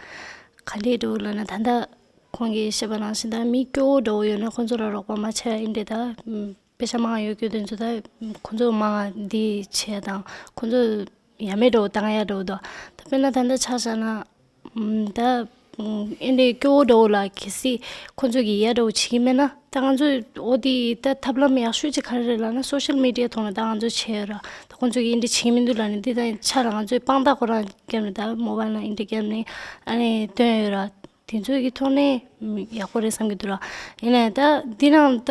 ག་ལེར་འདུག་ལབ་ན་ད་ལྟ་ཁོང་གིས་བཤད་པ་ནང་བཞིན་ད་མི་སྐྱོ་བོ་འདྲ་བོ་ཡོད་ན་ཁོང་ཚོ་ལ་རོགས་པ་མ་བྱས་ཡིན་ཏེ་ད་ཨམ་པེ་ཤ་མང་ཡོད་རྒྱུ་དེ་ཚོ་ད་ཁོང་ཚོ་མང་འདི་བྱས་དང་ཁོང་ཚོ་ཡ་མེད་འདྲ་བོ་བཏང་ཡ་འདྲ་བོ་འདུག་ད་དཔེར་ན་ད་ལྟ་ཆ་བཞག་ན་ཨམ་ད་ ཨེ་འདྲའི་སྐྱོ་བོ་འདྲ་བོ་ལ་གལ་སྲིད་ཁོང་ཚོ་གིས་ཡ་འདྲ་བོ་བྱེད་ཀྱི་མེད་ན། ད་ང་ཚོས་འོ་དེ་ད་ཐབས་ལམ་ཡག་ཤོས་ཅིག་ག་རེ་རེད་ལབ་ན། སོ་ཤལ་མི་ཌི་ཡ་ཐོག་ནས་ད་ང་ཚོས་བྱས་ཡོད་ར། ད་ཁོང་ཚོ་གིས་ཨེ་འདྲ་བྱེད་ཀྱི་མི་འདུག་ལབ་ནས། འདི་ད་ཆ་ལ་ང་ཚོས་དཔང་རྟགས་ཁོ་རང་བརྒྱབ་ནས། ད་མོ་བལ་ནང་ཨེ་འདྲ་བརྒྱབ་ནས་ཨ་ནི་བཏོན་ཡོད་ར། དེ་ཚོའི་གི་ཐོག་ནས་ཡག་པོ་རེད་བསམ་གྱི་འདུག་ར། ཡིན་ནའི་ད་འདི་ནང་ད་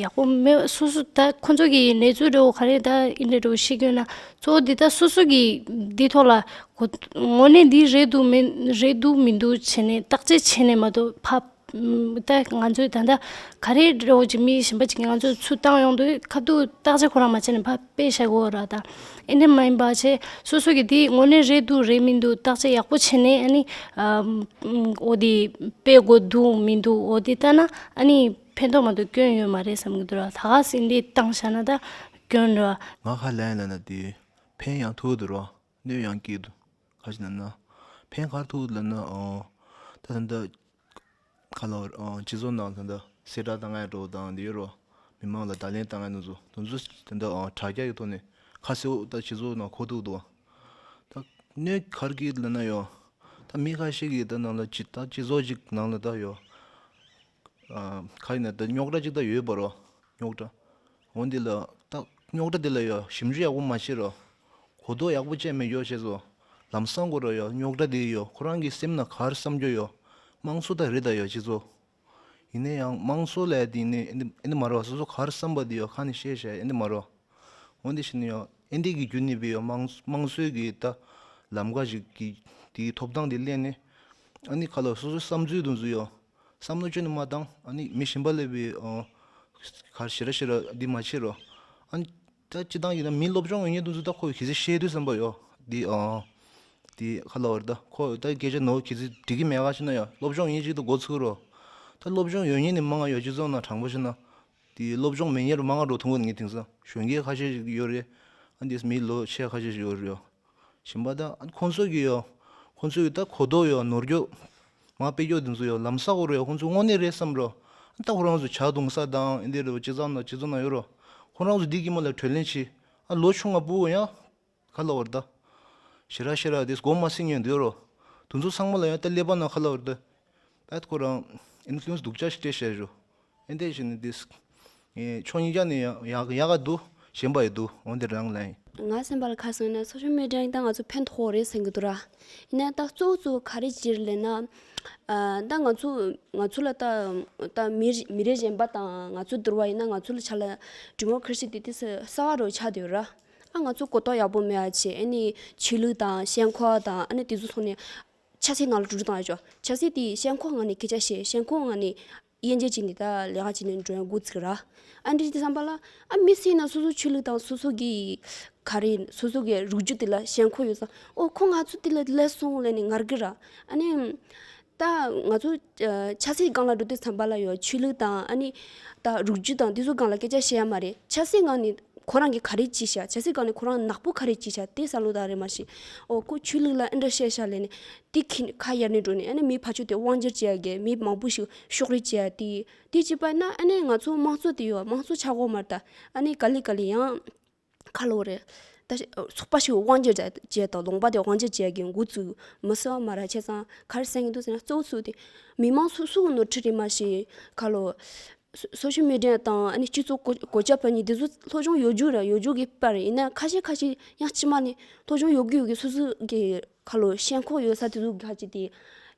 ཡག་པོ་མེད། སོ་སོ་ད་ཁོང་ཚོ་གི་གནས་ཚུལ་འདྲ་བོ་ག་རེ་ད་ཨེ་འདྲ་འདྲ་བོ་ཤེས་དགོས་ན། གཙོ་བོ་འདི་ད་སོ་སོ་གི་འདི་ཐོག་ལ་གོ་དངོས་གནས་འདི་རེད་འདུག་མིན་རེད་འདུག་མི་འདུག་བྱས་ནས་བརྟག་དཔྱད་བྱས་ནས་མ་གཏོགས། ཕ་ད་ང་ཚོས་ད་ལྟ་ག་རེ་འདྲ་བོ་ཅིག་མི་གཞན་པ་ཅིག་གིས་ང་ཚོ་ཚུར་བཏང་ཡོང་དུས་ཁ་ཐུག་བརྟག་དཔྱད་ཁོ་རང་མ་བྱས་ནས་ཕར་དཔེ་བཞག་གོ་ར། ད་ཨེ་འདྲ་མ་ཡིན་པ་བྱས། སོ་སོ་གི་དེ་དངོས་གནས་རེད་འདུག་རེད་མི་འདུག་བརྟག་དཔྱད་ཡག་པོ་བྱས་ནས། ཨ་ནི་ཨམ་འོ་དེ་སྤེལ་དགོས་འདུག་མི་འདུག་འོ་དེ་ལྟ་ན་ཨ་ནི་ཕན་ཐོགས་མ་གཏོགས་སྐྱོན་ཡོད་མ་རེད་བསམ་གྱི་འདུག་ར། ད་ག་སེ་འདི་བཏང་བཞག་ན་ད་སྐྱོན་ར། ང་ཧ་ལས་ལ་ན་དེ་ཕན་ཡང་ཐོགས་འདུག་ར། གནོད་ཡང་སྐྱེལ་འདུག་ག་ཅི་ལབ་ན། ཕན་ག་རེ་ཐོགས་ལབ་ན། ཨོ། ད་ད་ལྟ་ག་ལ་བར་སྤྱི་ཚོགས་ནང་ད་ལྟ་གསལ་བསྒྲགས་བཏང་ཡ་འདྲ་བོ་དང་དེ་ཡོད་རོ། མི་མང་ལ་བརྡ་ལན་བཏང་ཡ་འདུག་ཚོ། དེ་ཚོ་ད་ལྟ་དྲ་རྒྱ་གི་ཐོག་ནས་ཁ་གསལ་བོ་ད་སྤྱི་ཚོགས་ནང་གོ་ཐུབ་འདུག་ད་གནོད་ག་རེ་སྐྱེལ་ལབ་ན་ཡོ། ད་མི་ཁ་ཤས་ཀྱིས་ད་ནང་ལ་ཅི་ད་སྤྱི་ཚོགས་ཅིག་ནང་ལ་ད་ཡོ། ཨ། ག་ཡིན་ན་ད་རྙོག་དྲ་ཅིག་ད་ཡོད་པ་རོ། རྙོག་དྲ། འོ་འདི་ལ་ད་རྙོག་དྲ་འདི་ལ་ཡོ་ཞིབ་འཇུག་ཡག་པོ་མ་བྱེད་རོ། གོ་རྟོགས་ཡག་པོ་བྱས་མེད་ཡོ་བྱས་སོ། ལམ་སང་གོ་རོ་ཡོ། རྙོག་དྲ་འདི་ཡོ་ཁོ་རང་གི་སེམས་ནང་ག་རེ་བསམ་རྒྱུ་ཡོ། དམངས་གཙོ་ད་རེད་ད་ཡོ་སྤྱི་ཚོགས། ཡིན་ན་ཡང་དམངས་གཙོ་ལས་དེ་ནི་ཨེ་འདི་ཨེ་འདི་མ་རོ། སོ་སོ་ག་རེ་བསམ་པ་འདི་ཡོ་ཁ་ནས་བཤད་བཤད་ཨེ་འདི་མ་རོ། འོ་འདི་བཞིན་ཡང་ཨེ་འདི་གི་བརྒྱུད་ནས་བི་ཡོ་དམངས་དམངས་གཙོའི་གི་ད་ལམ་ཁ་ཞིག་གི་དེའི་ཐོབ་ཐང་དེ་ལེན་ནས། ཨ་ནི་ཁ་ལ་སོ་སོའི་བསམ་ཚུལ་དུ་འཛུལ་ཡོ། བསམ་བློ་བཅོས་ནས་མ་བཏང་། ཨ་ནི་མི་གཞན་པ་ལས་བི་ཨོ་གར་ཞེ་ར་ཞེ་ར་འདི་མ་བྱེད་རོ། ཨ་ནི་ད་སྤྱི་བཏང་ཡིན་ན་མི་སློབ་སྦྱོང་ཡོད་མཁན་དུ་འཛུལ། ད་ཁོ་གི་ཟེ་བཤད་དུས་བསམ་པ་ཡོ་འདི་ཨོ། དེ་ཁ་ལ་བར་ད་ཁོ་ད་སྐད་ཆ་ནོར་གི་ཟེ་འགྲིག་གི་མེད་ག་ཞེ་ན་ཡོ། སློབ་སྦྱོང་ཡིན་ཅིག་ཏུ་འགོ་ཚུགས་རོ། ད་སློབ་སྦྱོང་ཡོད་མཁན་ནི་མང་ང་ཡོ་སྤྱི་ཚོགས་ནང་དྲང་པོ་བཤད་ན། དེ་སློབ་སྦྱོང་མེད་མཁན་རུ་མང་ང་འགྲོ་ཐུབ་ངེས་དེང་སང་གཞོན་སྐྱེས་ཁ་ཤས་ཤིག་ཡོད་རེད། ཨ་འདིས་མི་ལོ་ཆེ་ཁ་ཤས་ཤིག་ཡོད་རེད་ཡོ། གཞན་པ་ད་ཁོང་ཚོ་གི་ཡོ། ཁོང་ཚོ་གི་ད་གོ་རྟོགས་ཡོ་ནོར་རྒྱུ། མ་དཔེ་རྒྱུ་དེ་ཚོ་ཡོ་ལམ་སང་གོ་རེད་ཡོ། ཁོང་ཚོ་དངོས་གནས་རེད་བསམ་རོ། ད་ཁོ་རང་ཚོ་ཇ་བཏུང་ས་དང་ཨེ་འདི་རེད་བོ། སྤྱི་ཚོགས་ནང་སྤྱི་ཚོགས་ནང་ཡོད་རོ། ཁོ་རང་ཚོ་འདི་གི་མོ་ལ་གྲོས་ལེན་བྱེད། ཨ་ལོ་ཆུང་ང་བུ་ཡང་། ག་ལ་བར་ད། ཞེ་ར་ཞེ་ར་དེ་སྒོ་མ་སྲིང་ཉན་འདུག་རོ། དུ་ཚོ་ཚང་མ་ལ་ཡང་ད་ཀླད་པ་ན་ག་ལ་བར་ད། ད་ཁོ་རང་ཨིན་ཕུ་ལུ་ཨེན་སི་སྡུག་ཅག་ཞིག་སྤྲད་བཞག་རོ། ཨེ་འདྲ་ཞིག་ནི་དེ། ཕྱོགས་གཉིས་ཀ་ནས་ཡག་ཡག་ག་འདུག་གཞན་པ་ཡི་འདུག་འོན་ཏེ་རང་ལ་ཡིན། ང་སེམས་པ་ལ་ཁ་སང་ན་སོ་ཤལ་མི་ཌི་ཡ་ད་ང་ཚོ་ཕན་ཐོགས་རེད་བསམ་གི་འདུག་ར། ཡིན་ན་ད་གཙོ་བོ་གཙོ་བོ་ག་རེ་ཅིག་ལབ་ན། ཨ་ད་ང་ཚོ་ང་ཚོ་ལ་ད་ད་མི་མི་རིགས་གཞན་པ་དང་ང་ཚོ་བསྡུར་བ་ཡིན་ན། ང་ཚོ་ལ་ཆ་ལ་ཌི་མོ་ཀ་རེ་སི་དེ་དེ་གསར་པ་རུ་ཆགས་བསྡད་ཡོད་ར། ཨ་ང་ཚོ་གོ་རྟོགས་ཡག་པོ་མེད་པ་བྱས། ཨ་ནི་ཆོས་ལུགས་དང་ཞེན་ཁོག་དང་ཨ་ནི་དེ་ཚོ་ཐོག་ནས་ཆབ་སྲིད་ནང་ལ་འགྲོ་འགྲོ་བཏང་ཡ་ཆོག་ཆབ་སྲིད་དེ་ཞེན་ཁོག་ངང་ནས་སྐད་ཆ་བཤད། ཞེན་ཁོག་ངང་ནས་དབྱེ་འབྱེད་བྱས་ནས་ད་ལས་ཀ་བྱས་ནས་འགྲོ་ཡ་འགོ་ཚུགས་ར། ཨ་འདྲ་དེ་བསམ་པ་ལ་ཨ་མི་སེར་ན་སོ་སོ་ཆོས་ལུགས་དང་སོ་སོ་གི་ག་རེ་སོ་སོ་གི་རུས་རྒྱུད་དེ་ལ་ཞེན་ཁོག་ཡོད་ཙང་། ཨོ་ཁོ་ང་ཚོ་དེ་ལ་སླེབས་སོང་ལབ་ནས་ངར་གི་ར། ཨ་ནི། ད་ང་ཚོ་ཨ་ཆབ་སྲིད་སྒང་ལ་འགྲོ་དུས་ཙམ་པ་ལ་ཡོ་ཆོས་ལུགས་དང་ཨ་ནི་ད་རུས་རྒྱུད་དང་དེ་ཚོ་སྒང་ལ་སྐད་ཆ་བཤད་ཡ་མ་རེད། ཆབ་སྲིད་སྒང་ནས་ཁོ་རང་གིས་ག་རེ་བྱས་ཤག་ཆབ་སྲིད་སྒང་ནས་ཁོ་རང་ནག་པོ་ག་རེ་བྱས་ཤག་དེ་བསམ་བློ་བཏང་རེད་མ་གཞི། ཨོ་ཁོ་ཆོས་ལུགས་ལ་ཨེ་འདྲ་བཤད་ཤག་ལབ་ནས་དེ་ཁྱི་ཁ་གཡར་ནས་འགྲོ་ནས། ཨ་ནི་མི་ཕར་ཕྱོགས་དེ་དབང་སྒྱུར་བྱེད་ཡ་གི་མི་མང་པོ་ཞིག་ཕྱོགས་རིས་བྱེད་ཡ་དེ་དེ་བྱས་པ་ན། ཨ་ནི་ང་ཚོ་དམངས་གཙོ་དེ་ཡོ་དམངས་གཙོ་ཆགས་གོ་མ་རེད། ད་ཨ་ནི་ག་ལེ་ག་ལེ་ཡང་། ཁ་ལོ་རེད། ད་ཚོགས་པ་ཞིག་དབང་སྒྱུར་བྱས་དང་ལུང་པ་དེ་དབང་སྒྱུར་བྱས་ཀྱི་འགོ་བཙུགས་མི་སྲིད་པ་མ་རེད། བྱས་ཙང་ག་རེ་ཟེར་གྱི་འདུག་ཟེར་ན། གཙོ་བོ་ཚུགས་ཏེ་མི་མང་སོ་སོ་གི་ནོར་འཁྲུལ་རེད་མ་གཞི། ཁ་ལོ་སོ་ཤལ་མི་ཌི་ཡ་དང་ཨ་ནི་སྤྱི་ཚོགས་གོ་གོ་ཆ་པ་གཉིས་དེ་ཚོ་སློབ་སྦྱོང་ཡོད་རྒྱུ་ར་ཡོད་རྒྱུ་གི་པར་ཡིན་ན། ཁ་ཤས་ཁ་ཤས་ཡང་ཕྱི་མ་ནས་སློབ་སྦྱོང་ཡོད་རྒྱུ་ཡོད་ཀྱི་སོ་སོ་གི་ཁ་ལོ་ཞེན་ཁོག་ཡོད་ས་དེ་ཚོ་ཁ་ཅིག་དེ་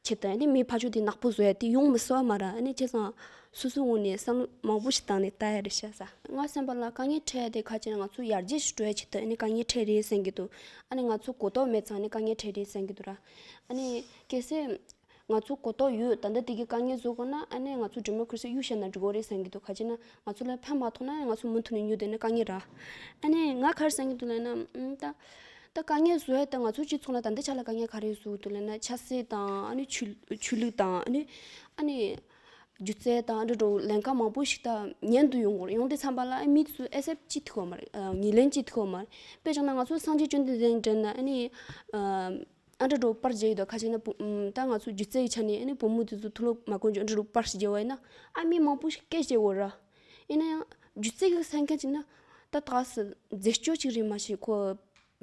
བྱེད་དང་། ཨ་ནི་མི་ཕར་ཕྱོགས་དེ་ནག་པོ་བཟོ་ཡ་དེ་ཡོང་མི་སྲིད་པ་མ་རེད། ཨ་ནི་བྱས་ཙང་སོ་སོའི་ངོས་ནས་བསམ་བློ་མང་པོ་ཞིག་བཏང་ནས་ལྟ་ཡ་རེད་ཤག་ས། ང་སེམས་པ་ལ་དཀའ་ངལ་འཕྲད་ཡ་དེ་ཁ་ཅིག་ང་ཚོ་ཡར་རྒྱས་ཤིག་འགྲོ་ཡ་ཆེད་དུ་ཨ་ནི་དཀའ་ངལ་འཕྲད་རེད་བསམ་གྱི་འདུག་ཨ་ནི་ང་ཚོ་གོ་རྟོགས་མེད་ཙང་ཨ་ནི་དཀའ་ངལ་འཕྲད་རེད་བསམ་གྱི་འདུག་ར། ཨ་ནི་གལ་སྲིད་ང་ཚོ་གོ་རྟོགས་ཡོད། ད་ལྟ་དེ་གི་དཀའ་ངལ་བཟོ་དགོས་ན་ཨ་ནི་ང་ཚོ་ཌི་མོ་ཀ་རེ་སི་གཡུག་བཞག་ན་འགྲིག་གི་རེད་བསམ་གྱི་འདུག་ག་ཅི་ན་ང་ཚོ་ལ་ཕན་མ་ཐོགས་ན་ང་ཚོ་མུ་མཐུད་ནས་ཉོ་བསྡད་ན་དཀའ་ངལ་ར། ཨ་ནི་ང་ག་རེ་བསམ་གྱི་འདུག་ལབ་ན། ཨ་ད་ད་དཀའ་ངལ་བཟོ་ཡ་ད་ང་ཚོ་སྤྱི་ཚོགས་ལ་ད་ལྟ་ཆ་ལ་དཀའ་ངལ་ག་རེ་བཟོ་འདུག་ལབ་ན། ཆབ་སྲིད་དང་ཨ་ནི་ཆོས་ཆོས་ལུགས་དང་ཨ་ནི་ཨ་ནི་སྒྱུ་རྩལ་དང་འདྲ་འདྲ་བོ་ལན་ཁག་མང་པོ་ཞིག་ད་ཉན་དུ་ཡོང་གི་རེད། ཡོང་དུས་ཙམ་པ་ལ་ཨ་མི་ཚོས་ཨེ་སེབ་ཅིག་ཐུབ་པ་མ་རེད། ཨ་ངོས་ལེན་ཅིག་ཐུབ་པ་མ་རེད། དཔེ་བཞག་ན་ང་ཚོ་སངས་རྒྱས་བཅོམ་ལྡན་འདས་དྲན་ན་ཨ་ནི་ཨ་ཨ་འདྲ་འདྲ་བོ་པར་རྒྱག་ཡོད་དོ། ཁ་ཅིག་ན་བུ་ཨམ་ད་ང་ཚོ་སྒྱུ་རྩལ་གྱི་ཆ་ནས་ཨ་ནི་བུ་མོ་དེ་ཚོ་དུག་ལོག་མ་གོན་རྒྱུ་འདྲ་འདྲ་བོ་པར་ཞིག་རྒྱག་པ་ཡིན་ན། ཨ་མི་མང་པོ་ཞིག་སྐད་རྒྱག་གོ་ར། ཡིན་ན་ཡང་སྒྱུ་རྩལ་གྱི་སེམས་ཁམས་ཅིག་ན་ད་ད་ག་སེ་རྫས་སྐྱོ་ཅིག་རེད་མ་གཞི། ཁོ་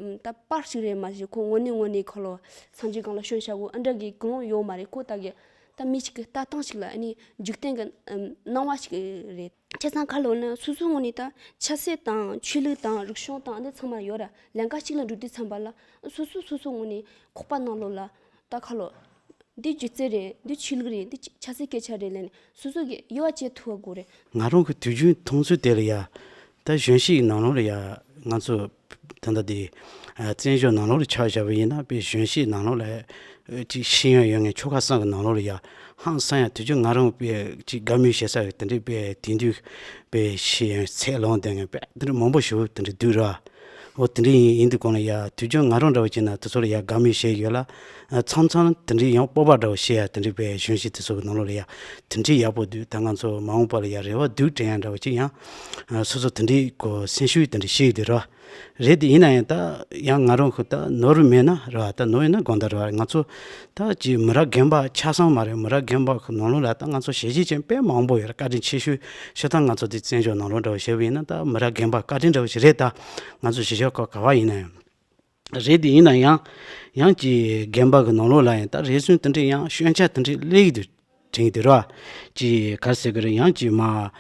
ད་པར་ཞིག་རེད་མ་གཞི་ཁོ་དངོས་གནས་དངོས་གནས་ཁོ་ལོ་སངས་རྒྱས་སྒང་ལ་བྱོན་བྱ་བོ་ཨ་འདྲ་གི་གང་ཡོད་མ་རེད། ཁོ་ད་གི་ད་མི་ཞིག་གི་ལྟ་སྟངས་ཤིག་ལ་ཨ་ནི་འཇིག་རྟེན་གི་སྣང་བ་ཞིག་རེད། བྱས་ཙང་ཁ་ལོ་ན་སོ་སོའི་ངོས་ནས་ད་ཆབ་སྲིད་དང་ཆོས་ལུགས་དང་རིག་གཞུང་དང་འདི་ཚང་མ་ཡོད་ར། ལན་ཀ་གཅིག་ལ་འགྲོ་དུས་ཙམ་པ་ལ་སོ་སོ་སོ་སོའི་ངོས་ནས་ཁོག་པ་ནང་ལོགས་ལ་ད་ཁ་ལོ་འདི་སྒྱུ་རྩལ་རེད། འདི་ཆོས་ལུགས་རེད། འདི་ཆ་ཆབ་སྲིད་སྐད་ཆ་རེད་ལབ་ནས་སོ་སོ་གི་དབྱེ་བ་འབྱེད་ཐུབ་པ་དགོས་རེད། ང་རང་གི་དུས་རྒྱུན་མཐོང་ཚུལ་དེ་ལ་ཡ། ད་གཞོན་སྐྱེས་ནང་ལོགས་ལ་ཡ་ང་ཚོ་ད་ལྟ་དེ་ཨ་བཙན་བྱོལ་ནང་ལོགས་ལ་ཆ་བཞག་པ་ཡིན་ན་དཔེ་གཞོན་སྐྱེས་ནང་ལོགས་ལ་ཨ་ཅིག་ཤེས་ཡོན་ཡོད་མཁན་ཆོལ་ཁ་གསུམ་གི་ནང་ལོགས་ལ་ཡ་ཧང་སང་ཡ་དུས་རྒྱུན་ང་རང་དཔེ་ཅིག་དགའ་མོས་བྱེད་ས་ཡོད། དེ་འདྲའི་དཔེ་དེང་དུས་དཔེ་ཤེས་ཡོན་ཚད་ལོངས་ལྡན་མཁན་དཔེ་དེ་འདྲ་མང་པོ་ཞིག་དེ་འདྲ་འདུག་ར། འོ་དེ་འདྲ་ཡིན་ཡིན་དུས་གོང་ལ་ཡ་དུས་རྒྱུན་ང་རང་འདྲ་བོ་བྱས་ན་དེ་ཚོ་ལ་ཡ་དགའ་མོས་བྱས་ཡོད་ལ། ཨ་མཚམས་མཚམས་དེ་འདྲའི་ཡང་སྤོབས་པ་འདྲ་བོ་བྱེད་ཡ་དེ་འདྲའི་དཔེ་གཞོན་སྐྱེས་དེ་ཚོ་གི་ནང་ལོགས་ལ་ཡ་དེ་འདྲའི་ཡག་པོ་འདུག་ད་ང་ཚོ་མ་འོངས་པ་ལ་ཡ་རེ་བ་འདུག་དྲན་ཡ་འདྲ་བོ་ཅིག་ཡང་ཨ་སོ་སོ་དེ་འདྲའི་གོ་སེམས་ཤུགས་དེ་འདྲ་བྱེད་ཀྱི་འདུག་ར། རེད་དེ་ཡིན་ན་ཡང་ད་ཡང་ང་རང་ཁུ་ད་ནོར་མེད་ན་ར། ད་ནོར་ཡོད་ན་དགོངས་དག་ར། ང་ཚོ་ད་ཅིག་མི་རབས་རྒན་པ་ཆ་ཚང་མ་རེད། མི་རབས་རྒན་པ་ཁུ་ནང་ལོགས་ལ་ད་ང་ཚོ་ཞལ་བཞེས་ཅན་དཔེ་མང་པོ་ཡོད་ར། བཀའ་དྲིན་ཆེ་ཤོས་ཤོད་སྟངས་ང་ཚོ་དེ་བཙན་བྱོལ་ནང་ལོགས་འདྲ་བོ་བྱས་པ་ཡིན་ན་ད་མི་རབས་རྒན་པ་བཀའ་དྲིན་འདྲ་བོ་ཞིག་རེད། ད་ང་ཚོ་གཞིས་ཆགས་ཁག་ག་བ་ཡིན་ན་ཡང་། རེད་དེ་ཡིན་ན་ཡང་ཡང་ཅིག་རྒན་པ་གི་ནང་ལོགས་ལ་ཡང་ད་རེ་ཟུང་དེ་འདྲ་ཡང་སྐྱོན་ཆ་དེ་འདྲ་སླེབས་ཀྱི་འདུག་དྲན་གྱི་འདུག་ར། ཅིག་ག་རེ་ཟེར་གི་རེད། ཡང་ཅིག་མ་ཨ་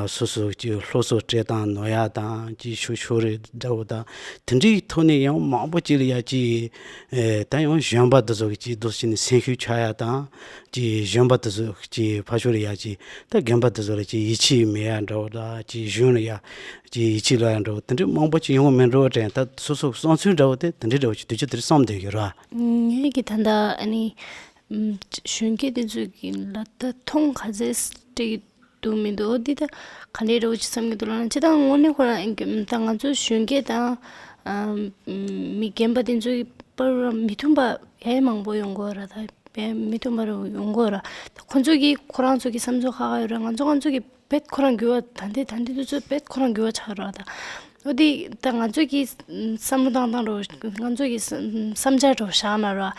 སོ་སོ་ཅིག་སློབ་གསོ་སྤྲད་སྟངས་ནོར་ཡ་དང་ཅིག་ཤོ་ཤོ་རེ་འདྲ་བོ་དང་དེ་འདྲའི་ཐོག་ནས་ཡང་མང་པོ་ཅིག་ལ་ཡ་ཅིག་ཨེ་ད་ཡང་གཞོན་པ་དེ་ཚོ་གི་ཅིག་འདུག་སེ་བྱས་ནས་སེམས་ཤུགས་ཆག་ཡ་དང་། ཅིག་གཞོན་པ་དེ་ཚོ་ཅིག་ཕར་ཕྱོགས་ལ་ཡ་ཅིག་ད་རྒན་པ་དེ་ཚོ་ལ་ཅིག་ཡིད་ཆེས་མེད་ཡ་འདྲ་བོ་དང་ཅིག་གཞོན་ལ་ཡ་ཅིག་ཡིད་ཆེས་ལོག་ཡ་འདྲ་བོ་དེ་འདྲ་མང་པོ་ཅིག་ཡོང་གི་མེད་འགྲོ་དྲན། ད་སོ་སོ་བསམ་ཚུལ་འདྲ་བོ་དེ་དེ་འདྲ་འདྲ་བོ་ཅིག་དུས་ཚོད་དེར་བསམ་བསྡད་ཡོད་ར། ངས་ཀྱི་ད་ལྟ་ཨ་ནི་ཨམ་གཞོན་སྐྱེས་དེ་ཚོ་གི་ལ་ད་མཐོང་ག་ཚད་སྤྲད་ཀྱི་འདུག་མི་འདུག་འོ་འདི་ད་ག་འདྲའི་འདྲ་བོ་ཅིག་བསམ་གྱི་འདུག་ལབ་ན། སྤྱིར་བཏང་དངོས་གནས་ཁོ་རང་ཨིན་གྱི་ད་ང་ཚོ་གཞོན་སྐྱེས་དང་ཨམ་མི་རྒན་པ་དེ་ཚོའི་བར་མི་མཐུན་པ་ཡ་མང་པོ་ཡོང་གི་ཡོད་ར། ད་བས་མི་མཐུན་པ་རུ་ཡོང་གི་ཡོད་ར། ད་ཁོ་ཚོ་གི་ཁོ་རང་ཚོ་གི་བསམ་ཚུལ་ཁ་ཁ་ཡོད་ར། ང་ཚོ་ང་ཚོ་གི་བེད་ཁོ་རང་འགྱུར་བ་ད་འདི་ད་འདི་དུས་ཚོད་བེད་ཁོ་རང་འགྱུར་བ་ཆགས་ར། ད་འོ་འདི་ད་ང་ཚོ་གི་བསམ་བློ་བཏང་སྟངས་རོ། ང་ཚོ་གི་བསམ་འཆར་རོ་བཞག་ན་ར།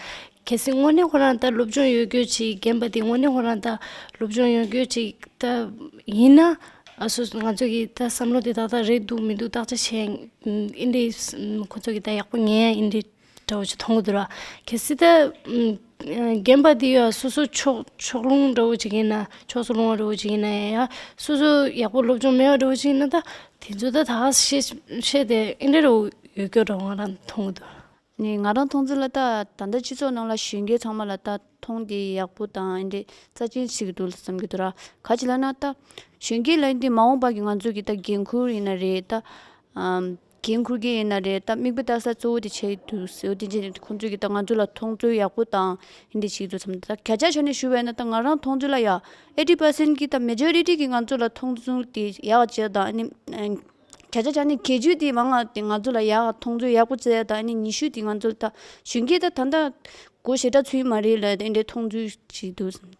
གལ་སྲིད་དངོས་གནས་ཁོ་རང་ད་སློབ་སྦྱོང་ཡོད་རྒྱུ་ཅིག་རྒན་པ་དེ་དངོས་གནས་ཁོ་རང་ད་སློབ་སྦྱོང་ཡོད་རྒྱུ་ཅིག་ད་ཡིན་ན། ཨ་སོ་ང་ཚོ་གི་ད་བསམ་བློ་དེ་ཏག་ཏག་རེད་འདུག་མི་འདུག་བརྟག་དཔྱད་བྱས་ཨིན་དེ་ཁོ་ཚོ་གི་ད་ཡག་པོ་ཉན་ཡ་ཨིན་དེ་འདྲ་བོ་ཅིག་མཐོང་གི་འདུག་ར། གལ་སྲིད་ད་རྒན་པ་དེ་ཡ་སོ་སོ་ཕྱོགས་ཕྱོགས་ལྷུང་འདྲ་བོ་ཅིག་ཡིན་ན། ཕྱོགས་སུ་ལྷུང་བ་འདྲ་བོ་ཅིག་ཡིན་ན་ཡ་སོ་སོ་ཡག་པོ་སློབ་སྦྱོང་མེད་པ་འདྲ་བོ་ཅིག་ཡིན་ན་ད་དེ་ཚོ་ད་ད་ག་བཤད་བཤད་དེ་ཨིན་དེ་འདྲ་བོ་ཡོད་སྐྱོ་འདྲ་བོ་ང་རང་མཐོང་གི་འདུག་ནི་ང་རང་མཐོང་ཚུལ་ལ་ད་ད་ལྟ་སྤྱི་ཚོགས་ནང་ལ་གཞོན་སྐྱེས་ཚང་མ་ལ་ད་མཐོང་དེ་ཡག་པོ་དང་ཨེ་འདྲའི་རྩ་ཆེན་ཞིག་འདུག་བསམ་གྱི་འདུག་ར། ག་ཅི་ལབ་ན་ད་གཞོན་སྐྱེས་ལ་འདི་མ་འོངས་པ་གི་ང་ཚོ་གི་ད་འགན་ཁུར་ཡིན་ན་རེད། ད་ཨམ་འགན་ཁུར་གྱི་ཡིན་ན་རེད། ད་མིག་དཔེ་ལྟ་ས་གཙོ་བོ་དེ་བྱེད་འདུག་ཟེར་བ་དེ་བྱས་ནས་ཁོང་ཚོ་གི་ད་ང་ཚོ་ལ་མཐོང་ཚུལ་ཡག་པོ་དང་ཨེ་འདྲ་ཞིག་འདུག་བསམ། ད་བརྒྱ་ཆ་བཞག་ནས་ཞུ་བས་ན་ད་ང་རང་མཐོང་ཚུལ་ལ་ཡ་ཨེ་ཊི་པར་སེན་གི་ད་མེ་ཇོ་རི་ཊི་གི་ང་ཚོ་ལ་མཐོང་ཚུལ་དེ་ཡག་བྱས་དང་ཨ་ནི། བརྒྱ་ཆ་བརྒྱ་ནས་བརྒྱད་ཅུ་དེ་མང་བ་དེ་ང་ཚོ་ལ་ཡག་མཐོང་ཚུལ་ཡག་པོ་བྱས་དང་ཨ་ནི་ཉི་ཤུ་དེ་ང་ཚོ་ལ་ད་གཞོན་སྐྱེས་ད་ད་ལྟ་སྒོ་ཞེ་དྲག་ཚུད་མ་རེད་ལ་དེ་འདྲའི་མཐོང་ཚུལ་ཞིག་འདུག་བསམ།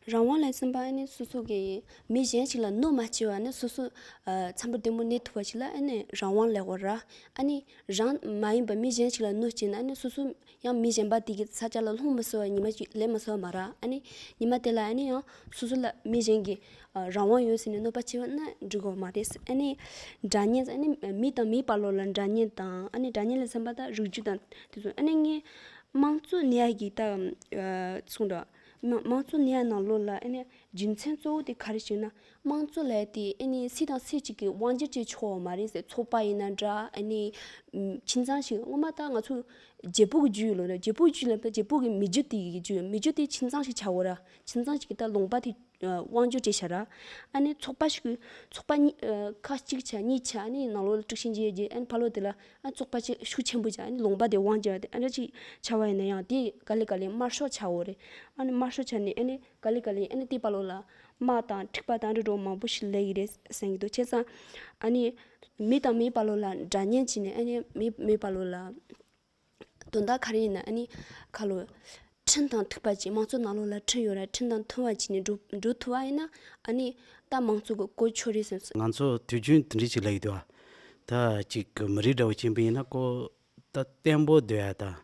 རང་དབང་ལ་སེམས་པ་ཨ་ནི་སོ་སོ་གི་མི་གཞན་ཞིག་ལ་གནོད་མ་བྱེད་པ་ནི་སོ་སོ་ཨ་འཚམ་པོ་བདེ་མོ་གནས་ཐུབ་པ་ཞིག་ལ་ཨ་ནི་རང་དབང་ལབ་དགོས་ར། ཨ་ནི་རང་མ་ཡིན་པ་མི་གཞན་ཞིག་ལ་གནོད་བྱེད་ན་ཨ་ནི་སོ་སོ་ཡང་མི་གཞན་པ་དེ་གི་ས་ཆ་ལ་ལྷུང་མི་སྲིད་པ་ཉི་མ་ཅིག་ལེན་མི་སྲིད་པ་མ་རེད། ཨ་ནི་ཉི་མ་དེ་ལ་ཨ་ནི་ཡང་སོ་སོ་ལ་མི་གཞན་གྱི་ཨ་རང་དབང་ཡོད་ཟེར་ནས་གནོད་པ་བྱེད་པ་ན་འགྲིག་གི་མ་རེད། ཨ་ནི་འདྲ་མཉམ། ཨ་ནི་མི་དང་མིའི་བར་ལོགས་ལ་འདྲ་མཉམ་དང་ཨ་ནི་འདྲ་མཉམ་ལ་སེམས་པ་དང་རིགས་རྒྱུད་དང་དེ་ཚོ། ཨ་ནི་ངས་དམངས་གཙོ་གནས་ཡ་གི་ད་ཨ་གསུངས་འདྲ། དམངས་དམངས་གཙོ་གནས་ཡ་ནང་ལོགས་ལ་ཨ་ནི་རྒྱུ་མཚན་གཙོ་བོ་དེ་ག་རེ་ཞིག་ན། དམངས་གཙོ་ལབ་ཡ་དེ་ཨ་ནི་སུ་དང་སུ་གཅིག་གི་དབང་སྒྱུར་བྱེད་ཆོག་པ་མ་རེད་ཟེར། ཚོགས་པ་ཡིན་ན་འདྲ། ཨ་ནི་ཨམ་ཁྱིམ་ཚང་ཞིག་སྔོན་མ་ད་ང་ཚོ་བརྗེ་པོ་གི་རྒྱུད་ལོ་ར། བརྗེ་པོ་རྒྱུད་ལབ་ད་བརྗེ་པོ་གི་མི་རྒྱུད་དེ་གི་རྒྱུད། མི་རྒྱུད་དེ་ཁྱིམ་ཚང་ཞིག་ཆགས་ཡོད་ར། ཁྱིམ་ཚང་ཞིག་གི་ད་ལུང་པ་དེ་དབང་སྒྱུར་བྱས་བཞག་ར། ཨ་ནི་ཚོགས་པ་ཞིག་ཚོགས་པ་གཉིས་ཨ་ཁག་གཅིག་བྱས་གཉིས་བྱས། ཨ་ནི་ནང་ལོགས་ལ་དཀྲུག་ཤིང་རྒྱག་རྒྱག་ཨ་ནི་ཕར་ལོགས་དེ་ལ་ཨ་ཚོགས་པ་ཅིག་ཤུགས་ཆེན་པོ་བྱས། ཨ་ནི་ལུང་པ་དེ་དབང་སྒྱུར་བ་དེ་ཨ་འདྲ་ཅིག་ཆགས་པ་ཡིན་ན་ཡང་དེ་ག་ལེ་ག་ལེ་དམར་ཤོག་ཆགས་ཡོད་རེད། ཨ་ནི་དམར་ཤོག་ཆགས་ནས་ཨ་ནི་ག་ལེ་ག་ལེ་ཨ་ནི་དེ་ཕར་ལོགས་ལ་དམག་དང་འཁྲུག་པ་དང་འདྲ་འདྲ་མང་པོ་ཞིག་སླེབས་ཀྱི་རེད་བསམ་གྱི་འདུག་བྱས་ཙང་ཨ་ནི་མི་དང་མིའི་བར་ལོགས་ལ་འདྲ་མཉམ་བྱས་ནས་ཨ་ནི་མི་མིའི་བར་ལོགས་ལ་དོན་དག་ག་རེ་ཡིན་ན་ཨ་ནི་ཁ་ལོ་ཁྲིམས་དང་མཐུན་པ་ཅིག་དམངས་གཙོ་ནང་ལོགས་ལ་ཁྲིམས་ཡོད་ར། ཁྲིམས་དང་མཐུན་པ་བྱས་ནས་འགྲོ་འགྲོ་ཐུབ་པ་ཡིན་ན་ཨ་ནི་ད་དམངས་གཙོ་གི་གོ་ཆོད་རེད་བསམ་སོང་། ང་ཚོ་དུས་རྒྱུན་དེ་འདྲ་ཅིག་ལབ་ཀྱི་འདུག་ཨ། ད་ཅིག་གི་མི་རིགས་འདྲ་བོ་ཅིག་ཡིན་པ་ཡིན་ན་ཁོ་ད་བརྟན་པོ་སྡོད་ཡ་དང་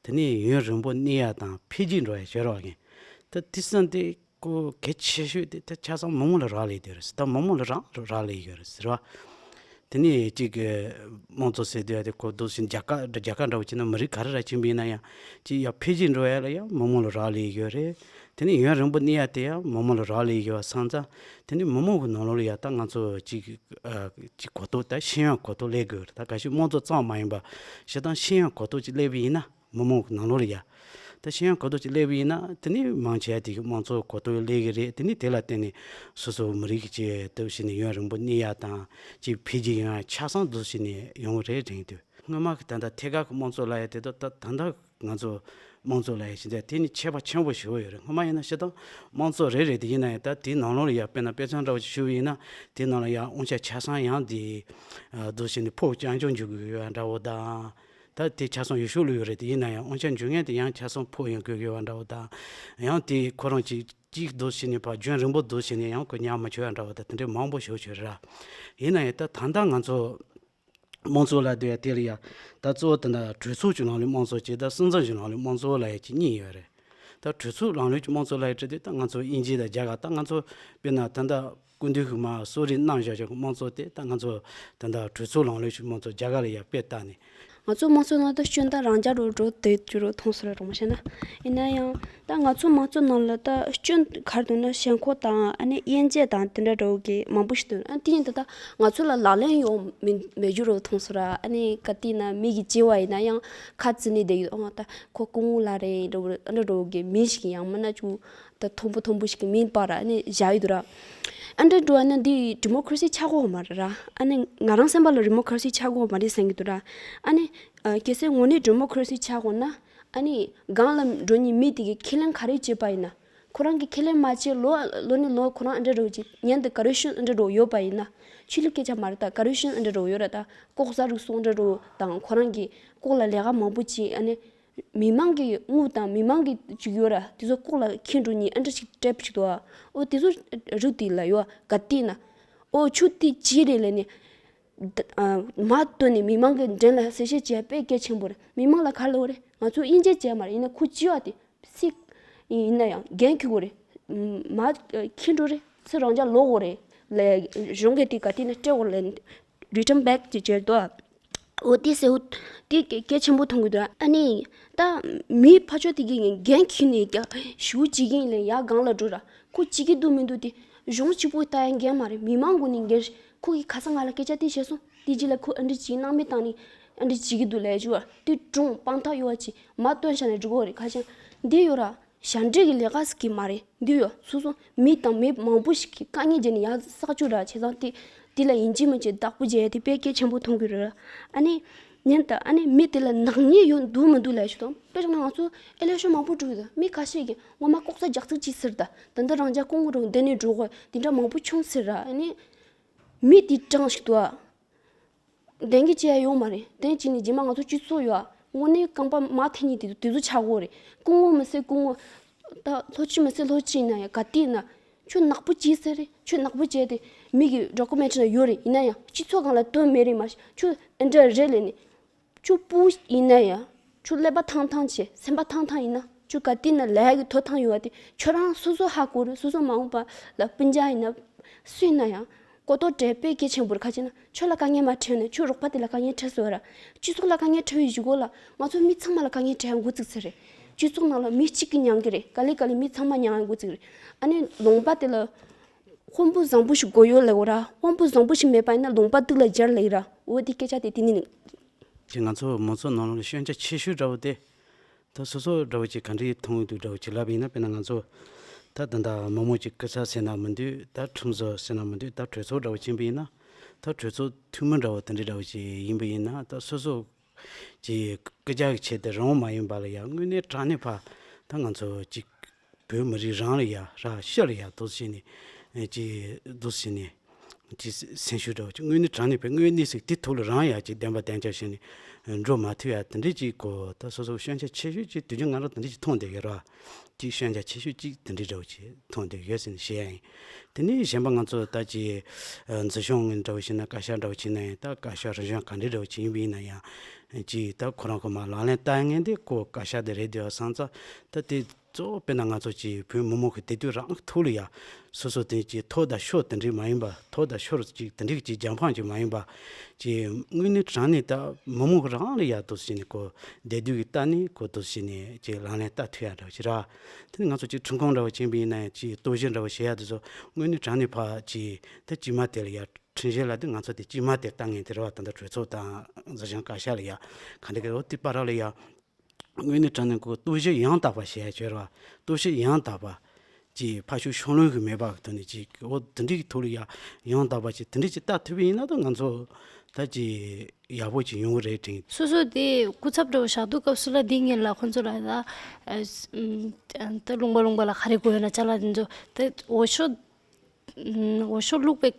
དེ་ནས་ཡུན་རིང་པོ་གནས་ཡ་དང་འཕེལ་རྒྱས་འགྲོ་ཡ་ཡོད་རེད་བ། ད་དེ་བསམ་དེ་ཁོ་གལ་ཆེ་ཤོས་དེ་ད་ཆ་ཚང་མི་མང་ལ་རག་ལས་དེ་རེད། ད་མི་མང་ལ་རག་རག་ལས་ཡོད་རེད་ཟེར་བ། དེ་ནས་གཅིག་གི་དམངས་གཙོ་ཟེར་དུས་ཡ་དེ་ཁོ་འདུག་ཟིན་རྒྱ་གར་རྒྱ་གར་འདྲ་བོ་བྱས་ན་མི་རིགས་ག་རེ་ར་ཕྱིན་པ་ཡིན་ན་ཡང་གཅིག་ཡ་འཕེལ་རྒྱས་འགྲོ་ཡ་ལ་ཡང་མི་མང་ལ་རག་ལས་ཡོད་རེད། དེ་ནས་ཡུན་རིང་པོ་གནས་ཡ་དེ་ཡང་མི་མང་ལ་རག་ལས་ཡོད་པ་སོང་ཙང་དེ་ནས་མི་མང་གི་ནང་ལོགས་ལ་ཡ་ད་ང་ཚོ་གཅིག་གཅིག་གོ་རྟོགས་ད་ཤེས་ཡོན་གོ་རྟོགས་སླེབས་དགོས་རེད། ད་གལ་སྲིད་དམངས་གཙོ་གཙང་མ་ཡིན་པ་ཞེ་དྲག་ཤེས་ཡོན་གོ་རྟོགས་ཅིག་སླེབས་པ་ཡིན་ན་མི་མང་གི་ནང་ལོགས་ལ་ཡ། ད་ཤེས་ཡོན་གོ་རྟོགས་ཅིག་སླེབས་པ་ཡིན་ན་དེ་ནི་མང་ཆེ་བ་དེ་གི་དམངས་གཙོ་གོ་རྟོགས་སླེབས་ཀྱི་རེད། དེ་ནི་དེ་ལ་བརྟེན་ནས་སོ་སོ་མི་རིགས་ཀྱི་ཆེད་དུ་བྱས་ནས་ཡུན་རིང་པོ་གནས་ཡ་དང་ཅིག་འཕེལ་རྒྱས་ཡོང་ཡ་ཆ་ཚང་དུ་བྱས་ནས་ཡོང་གི་རེད་དྲན་གྱི་འདུག་སྔོན་མ་གི་ད་ལྟ་ཐད་ཀར་གྱི་དམངས་གཙོ་ལབ་ཡ་དེ་དང་ད་ད་ལྟ་ང་ཚོ་དམངས་གཙོ་ལབ་ཡ་ཞིག་འདི་དེ་ནི་ཁྱད་པར་ཆེན་པོ་ཞེ་པོ་ཡོད་རེད། སྔོན་མ་ཡིན་ན་སྤྱིར་བཏང་དམངས་གཙོ་རེ་རེ་དེ་ཡིན་ན་ཡང་ད་དེའི་ནང་ལོགས་ལ་ཡ་དཔེར་ན་དཔེ་མཚོན་འདྲ་བོ་ཞིག་ཞུ་བ་ཡིན་ན་དེའི་ནང་ལ་ཡ་དབང་ཆ་ཆ་ཚང་ཡང་དེ་དུ་བྱས་ནས་ཕོ་རྐྱང་རྐྱང་འཇུག་གི་ཡོད་ཡ་འདྲ་བོ་དང་། ད་དེ་ཆ་ཚང་ཡུལ་ཤུལ་ལ་ཡོད་རེད། དེ་ཡིན་ན་ཡང་དབང་ཆ་འཇུག་མཁན་དེ་ཡང་ཆ་ཚང་ཕོ་ཡིན་དགོས་ཡོད་པ་འདྲ་བོ་དང་། ཡང་དེ་ཁོ་རང་གཅིག་གཅིག་སྡུག་བྱས་ནས་ཕར་རྒྱུན་རིང་པོ་སྡུག་བྱས་ནས་ཡང་ཁོ་ཉམས་མི་ཆོད་པ་འདྲ་བོ་དང་དེ་འདྲའི་མང་པོ་ཞིག་ཡོད་རེད། ཡིན་ན་ཡང་ད་ད་ལྟ་ང་ཚོ་དམངས་གཙོ་ལབ་དུས་ཡ་དེ་ལ་ཡ་ད་གཙོ་བོ་དེ་འདྲ་གྲོས་ཚོགས་ཀྱི་ལམ་ལུགས་དམངས་གཙོ་གཅིག་དང་སྲིད་འཛིན་གྱི་ལམ་ལུགས་དམངས་གཙོ་ལབ་ཡ་གཅིག་གཉིས་ཡོད་རེད། ད་གྲོས་ཚོགས་ལམ་ལུགས་ཀྱི་དམངས་གཙོ་ལབ་ཡ་དེ་ད་ང་ཚོ་དབྱིན་ཇི་དང་རྒྱ་གར་ད་ང་ཚོ་དཔེར་ན་ད་ལྟ་སྐུ་མདུན་གྱིས་མར་གསོལ་རས་གནང་བཞག་བཞག་གི་དམངས་གཙོ་དེ་ད་ང་ཚོ་ད་ལྟ་གྲོས་ཚོགས་ལམ་ལུགས་ཀྱི་དམངས་གཙོ་རྒྱ་གར་ལ་ཡར་དཔེ་བལྟས་ནས། ང་ཚོ་དམངས་གཙོ་ནང་དུ་སྐྱོན་དང་རང་འཇགས་འགྲོ་འགྲོ་དེ་རྒྱུ་རུ་མཐོང་སོང་ར་རོང་ཞེ་ན། ཡིན་ན་ཡང་ད་ང་ཚོ་དམངས་གཙོ་ནང་ལ་ད་སྐྱོན་ག་རེ་འདུག་ན་ཞེན་ཁོག་དང་ཨ་ནི་དབྱེ་འབྱེད་དང་དེ་འདྲ་འདྲ་བོ་གི་མང་པོ་ཞིག་འདུག་ཨ་དེ་ཡིན་ད་ད་ང་ཚོ་ལ་ལག་ལེན་ཡོང་མི་མེད་རྒྱུ་རུ་མཐོང་སོང་ར། ཨ་ནི་ག་དེ་ན་མི་གི་བྱས་པ་ཡིན་ན་ཡང་ཁ་བརྩི་ནས་བསྡད་ཡོད། ཨོ་ད་ཁོ་སྐུ་ངོ་ལགས་རེད་འདྲ་བོ་ཨ་འདྲ་འདྲ་བོ་གི་མི་ཞིག་ཡང་མིན་ན་ཅུ། ད་མཐོན་པོ་མཐོན་པོ་ཞིག་གི་མིང་སྤར་ཨ་ནི་བཞག་ཡོད་འདུག་ར། ཨ་འདྲ་འགྲོ་ཨ་ནི་འདི་ཌི་མོ་ཀ་རེ་སི་ཆགས་ཀྱི་ཡོད་མ་རེད་ར། ཨ་ནི་ང་རང་སེམས་པ་ལ་ཌི་མོ་ཀ་རེ་སི་ཆགས་ཀྱི་ཡོད་མ་རེད་བསམ་གྱི་འདུག་ར། ཨ་ནི་ཨ་གལ་སྲིད་དངོས་གནས་ཌི་མོ་ཀ་རེ་སི་ཆགས་ཀྱི་ཡོད་ན་ཨ་ནི་སྒང་ལ་འགྲོ་མཁན་མི་དེ་གིས་ཁས་ལེན་ག་རེ་བྱས་པ་ཡིན་ན། ཁོ་རང་གིས་ཁས་ལེན་མ་བྱས་ལོ་ལོ་ནས་ལོ་ཁོ་རང་ཨ་འདྲ་འགྲོ་ཅིག་ཉན་དུ་ཀ་རུབ་ཤན་ཨ་འདྲ་འགྲོ་ཡོད་པ་ཡིན་ན། ཆོས་ལུགས་སྐད་ཆ་མ་རེད། ད་ཀ་རུབ་ཤན་ཨ་འདྲ་འགྲོ་ཡོད་ར། ད་ལྐོག་ཟ་རུལ་སུངས་ཨ་འདྲ་འགྲོ་དང་ཁོ་རང་གིས་ལྐོག་ལ་ལས་ཀ་མང་པོ་བྱས་ཨ་ནི། མི་མང་གི་དངུལ་དང་མི་མང་གི་ཅིག་ཡོད་ར། དེ་ཚོ་ལྐོག་ལ་འཁྱེར་འགྲོ་མཁན་ཨ་འདྲ་ཞིག་སྤྲད་པ་ཞིག་འདུག་ཨ། ཨོ་དེ་ཚོ་རིགས་དེ་ལ་ཡོད་ག་དེ་ན། ཨོ་ཆུ་དེ་ཅི་རེད་ལས་ནི། ད་ཨ་མ་བཏོན་ནས་མི་མང་གི་འགྲན་ལ་གསལ་བཤད་བྱས་དཔེ་གལ་ཆེན་པོ་རེད། མི་མང་ལ་ག་རེ་ལབ་རེད། ང་ཚོ་དབྱེ་འབྱེད་བྱས་མ་རེད། ཡིན་ན་ཁོ་ཅི་བ་དེ་སི་ཡིན་ན་ཡང་འགན་འཁྱེར་དགོས་རེད། མ་འཁྱེར་འགྲོ་རེད། ཚུར་རང་འཇགས་ལོག་དགོས་རེད་ལས་གཞུང་གི་དེ་ག་དེ་ན་སྤྲད་དགོས་ལས། Return back ཅེས་བྱས་འདུག་འོ་དེ་ཟེར་འོ་དེ་གལ་གལ་ཆེན་པོ་མཐོང་གི་འདུག་ཨ་ནི་ད་མི་ཕར་ཕྱོགས་དེ་གི་འགན་འཁྱེར་ནས་ཀྱང་ཞུ་བྱེད་ཀྱི་ཡིན་ལས་ཡར་སྒང་ལ་འགྲོ་ར། ཁོ་བྱེད་ཀྱི་འདུག་མི་འདུག་དེ་གཞུང་གཅིག་པོ་ལྟ་ཡ་འགན་མ་རེད། མི་མང་གུན་ནས་འགན་རེད། ཁོ་གི་ཁ་སང་ང་ལ་སྐད་ཆ་དེ་བཤད་སོང་། དེ་རྗེས་ལ་ཁོ་ཨ་འདྲ་བྱེད་སྣང་མེད་བཏང་ནས་ཨ་འདྲ་བྱེད་ཀྱི་འདུག་ལས་ཞུ་བ་དེ་གྲོང་དཔང་རྟགས་ཡོད་པ་ཅིག་མ་སྟོན་བྱས་ནས་འགྲོ་གི་རེད། ཁ་ཅང་འདི་ཡོད་ར། ཞབས་འདྲེན་གྱི་ལས་ཀ་ཟེར་གྱི་མ་རེད། འདི་ཡོད་སོ་སོ་མི་དང་མི་མང་པོ་ཞིག་གིས་དཀའ་ངལ་བརྒྱབ་ནས་ཡར་བསགས་བཅུག་ར། བྱས་ཙང་དེ་དེ་ལ་ཡིན་གཅིག་མིན་གཅིག་བདག་པོ་བྱས་དེ་དཔེ་གལ་ཆེན་པོ་མཐོང་གི་རེད། ཨ་ནི་ཉན་ད་ཨ་ནི་མི་དེ་ལ་ནག་ཉེས་ཡོད་འདུག་མི་འདུག་ལབ་ཞུ་དང་། དཔེ་བཞག་ན་ང་ཚོ་ཨེ་ལེག་ཤོན་མང་པོ་འགྲོ་གི་འདུག་མི་ཁ་ཤས་ཀྱིས་ངོ་མ་ལྐོག་ཟ་རྒྱག་ཚུལ་ཅིག་ཟེར། ད་ད་ལྟ་རང་ཅག་སྐུ་ངོ་རང་བསྡད་ནས་འགྲོ་དགོས་དེ་འདྲ་མང་པོ་བྱུང་ཟེར་ར། ཨ་ནི་མི་དེ་གྲངས་ཤིག་འདུག་ཨ། བདེན་གྱི་བྱས་ཡོང་མ་རེད། བདེན་གྱི་ནི་རྗེས་མ་ང་ཚོ་སྤྱི་ཚོགས་ཡོད་ཨ། དངོས་གནས་རྐང་པ་མར་འཐེན་མཁན་དེ་དེ་ཚོ་ཆགས་ཀྱི་ཡོད་རེད། སྐུ་ངོ་མི་སྲིད་སྐུ་ངོ། ད་ལྷོ་སྤྱི་མི་སྲིད་ལྷོ་སྤྱི་ཡིན་ན་ཡང་ག་དུས་ཡིན་ན། ཁྱོད་ནག་པོ་བྱས་ཟེར་རེད། ཁྱོད་ནག་པོ་བྱས་ཏེ་མི་གི་ཌོ་ཀུ་མེན་ཊི་ན་ཡོད་རེད། ཡིན་ན་ཡང་སྤྱི་ཚོགས་སྒང་ལ་བཏོན་མེད་རེད། མ་གཞི་ཁྱོད་ཨེ་འདྲ་རེད་ལས་ནི། ཁྱོད་སྤུ་ཡིན་ན་ཡང་། ཁྱོད་ཀླད་པ་ཐང་ཐང་བྱས། སེམས་པ་ཐང་ཐང་ཡིན་ན། ཁྱོད་ག་དུས་ན་ལས་ཀྱི་ཐོབ་ཐང་ཡོད་པ་དེ་ཁྱོད་རང་སོ་སོ་ཧ་གོ་རེད། སོ་སོ་མ་འོངས་པ་ལ་སྤུན་ཀྱག་ཡིན་ན། སུ་ཡིན་ན་ཡང་། གོ་རྟོགས་སྤྲད་དཔེ་གལ་ཆེན་པོ་རེད། ཁ་ཅིག་ན་ཁྱོད་ལ་དཀའ་ངལ་མ་འཕྲད་ན་ཁྱོད་རོགས་པ་དེ་ལ་དཀའ་ངལ་འཕྲད་སོང་ར། སྤྱི་ཚོགས་ལ་དཀའ་ངལ་འཕྲད་པའི་གཞུག་གུ་ལ་ང་ཚོ་མི་ཚང་མ་ལ་དཀའ་ངལ་འཕྲད་ཡ་འགོ་ཚུགས་ས་རེད། སྤྱི་ཚོགས་ནང་ལ་མི་གཅིག་གིས་མྱང་གི་རེད། ག་ལེ་ག་ལེ་མི་ཚང་མ་མྱང་ཡ་འགོ་ཚུགས་རེད། ཨ་ནི་ལུང་པ་དེ་ལ་དཔོན་པོ་བཟང་པོ་ཞིག་དགོས་ཡོད་ལབ་དགོས་ར། དཔོན་པོ་བཟང་པོ་ཞིག་མེད་པ་ཡིན་ན་ལུང་པ་སྡུག་ལ་སྦྱར་ལབ་ཀྱི་ར། འོ་དེ་སྐད་ཆ་དེ་དེ་ནི་ནི། ཅེས་ང་ཚོ་མང་ཚོགས་ནང་ལོགས་ལ་སྐྱོན་ཆ་ཆེ་ཤོས་འདྲ་བོ་དེ། ད་སོ་སོ་འདྲ་བོ་ཅིག་ག་འདྲ་ཡིན་མཐོང་གི་འདུག་འདྲ་བོ་ཅིག་ལབ་པ་ཡིན་ན། དཔེར་ན་ང་ཚོ་ད་ད་ལྟ་མི་མང་ཅིག་སྐུ་ཚབ་ཟེར་ན་མི་འདུག་ད་ཁྲིམས་བཟོ་ཟེར་ན་མི་འདུག་ད་གྲོས་ཚོགས་འདྲ་བོ་ཕྱིན་པ་ཡིན་ན། ད་གྲོས་ཚོགས་འཐུས་མི་འདྲ་བོ་དེ་འདྲ་འདྲ་བོ་ཅིག་ཡིན་པ་ཡིན་ན། ད་སོ་སོ་ཅིག་སྐུ་ཚབ་ཀྱི་ཆེད་དུ་རང་དབང་མ་ཡིན་པ་ལ་ཡ་དངོས་གནས་དྲང་གནས་ཕར་ད་ང་ཚོ་ཅིག་བོད་མི་རིགས་རང་ལ་ཡ་ར་ཤི་ལ་ཡ་འདུག་ཟེར་ནས་ཅིག་འདུག་ཟེར་ནས། ཅིག་སེམས་ཤུགས་འདྲ་བོ་ཅིག་དངོས་གནས་དྲང་གནས་པའི་དངོས་གནས་ཟིག་དེ་ཐོག་ལ་རང་ཡ་ཅིག་བདེན་པ་བདེན་རྐྱང་བྱས་ནས་འགྲོ་མ་ཐུབ་ཡ་དེ་འདྲས་ཅིག་གོ། ད་སོ་སོ་སྐྱོན་ཆ་ཆེ་ཤོས་ཅིག་དུས་རྒྱུན་ང་རང་དེ་འདྲས་ཅིག་མཐོང་བསྡད་ཡོད་ར། ཅིག་སྐྱོན་ཆ་ཆེ་ཤོས་ཅིག་དེ་འདྲས་འདྲ་བོ་ཅིག་མཐོང་བསྡད་ཡོད་ཟེར་ནས་བཤད་ཡ་ཡིན། དེ་ནས་གཞན་པ་ང་ཚོ་ད་ཅིག་འཛིན་སྐྱོང་འདྲ་བོ་བྱས་ན། བཀའ་ཤག་འདྲ་བོ་བྱས་ན་ཡང་། ད་བཀའ་ཤག་རིམ་བྱོན་ག་འདྲས་འདྲ་བོ་ཅིག་ཡིན་པ་ཡིན་ན་ཡང་། ཅིག་ད་ཁོ་རང་ཁོ་མར་ལག་ལེན་བསྟར་མཁན་དེ་ཁོ་བཀའ་ཤག་དེ་རེད་འདུག་བསམ་ཙང་། ད་དེ་ གཙོ་བོ་དཔེར་ན་ང་ཚོ་ཅིག་བོད་མི་མང་གི་བདེ་སྡུག་རང་གི་ཐོག་ལ་ཡ། སོ་སོ་དེ་ཅིག་ཐོ་དང་ཤོ་དེ་འདྲས་མ་ཡིན་པ། ཐོ་དང་ཤོར་ཅིག་དེ་འདྲས་ཅིག་རྒྱབ་འཕངས་ཅིག་མ་ཡིན་པ། ཅིག་དངོས་གནས་དྲང་གནས་ད་མི་མང་གི་རང་ལ་ཡ་འདུག་སེ་བྱས་ནས་ཁོ་བདེ་སྡུག་གི་ལྟ་ནས་ཁོ་འདུག་སེ་བྱས་ནས་ཅིག་ལག་ལེན་བསྟར་ཐུབ་ཡ་འདྲ་བ་ཅིག་ར། དེ་ནས་ང་ཚོ་ཅིག་ཁྲིམས་ཁང་འདྲ་བ་ཕྱིན་པ་ཡིན་ན་ཡང་ཅིག་རྟོག་ཞིབ་འདྲ་བ་བྱེད་ཡ་དེ་ཚོ་དངོས་གནས་དྲང་གནས་ཕར་ཅིག་ད་དཀྱུས་མ་དེ་ལ་ཡ་ཁྲིམས་གཞི་ལ་དེ་ང་ཚོ་དེ་དཀྱུས་མ་དེ་ལྟ་ངན་དེ་རེད་བ། ད་ལྟ་གྲོས་ཚོགས་དང་འཛིན་སྐྱོང་བཀའ་ཤག་ལ་ཡ་ག་འདྲ་གི་རོ་དེ་བར་ལ་ཡ། དངོས་གནས་དྲང་གནས་ཁོ་རྟོག་ཞིབ་ཡང་དག་པ་བྱེད་ཡ་བྱོས་ར། རྟོག་ཞིབ་ཡང་དག་པ་ཅིག་ཕར་ཕྱོགས་ཕྱོགས་ལྷུང་གི་མེད་པ་གི་ཐོག་ནས་ཅིག་འོ་དེ་འདྲའི་གི་ཐོག་ལ་ཡ་ཡང་དག་པ་ཅིག་དེ་འདྲ་ཅིག་ལྟ་ཐུབ་པ་ཡིན་ན་ད་ང་ཚོ་ད་ཅིག་ཡག་པོ་ཅིག་ཡོང་གི་རེད་དྲན། སོ་སོ་དེ་སྐུ་ཚབ་འདྲ་བོ་བཞག་དུས་སྐབས་སུ་ལ་འདི་ངེད་ལ་ཁོང་ཚོ་ལ་ད་ཨ་ད་ལུང་པ་ལུང་པ་ལ་ག་རེ་དགོས་ཡོད་ན་ཅ་ལག་དེ་ཚོ་ད་འོས་ཤོག་འོས་ཤོག་བླུགས་པའི་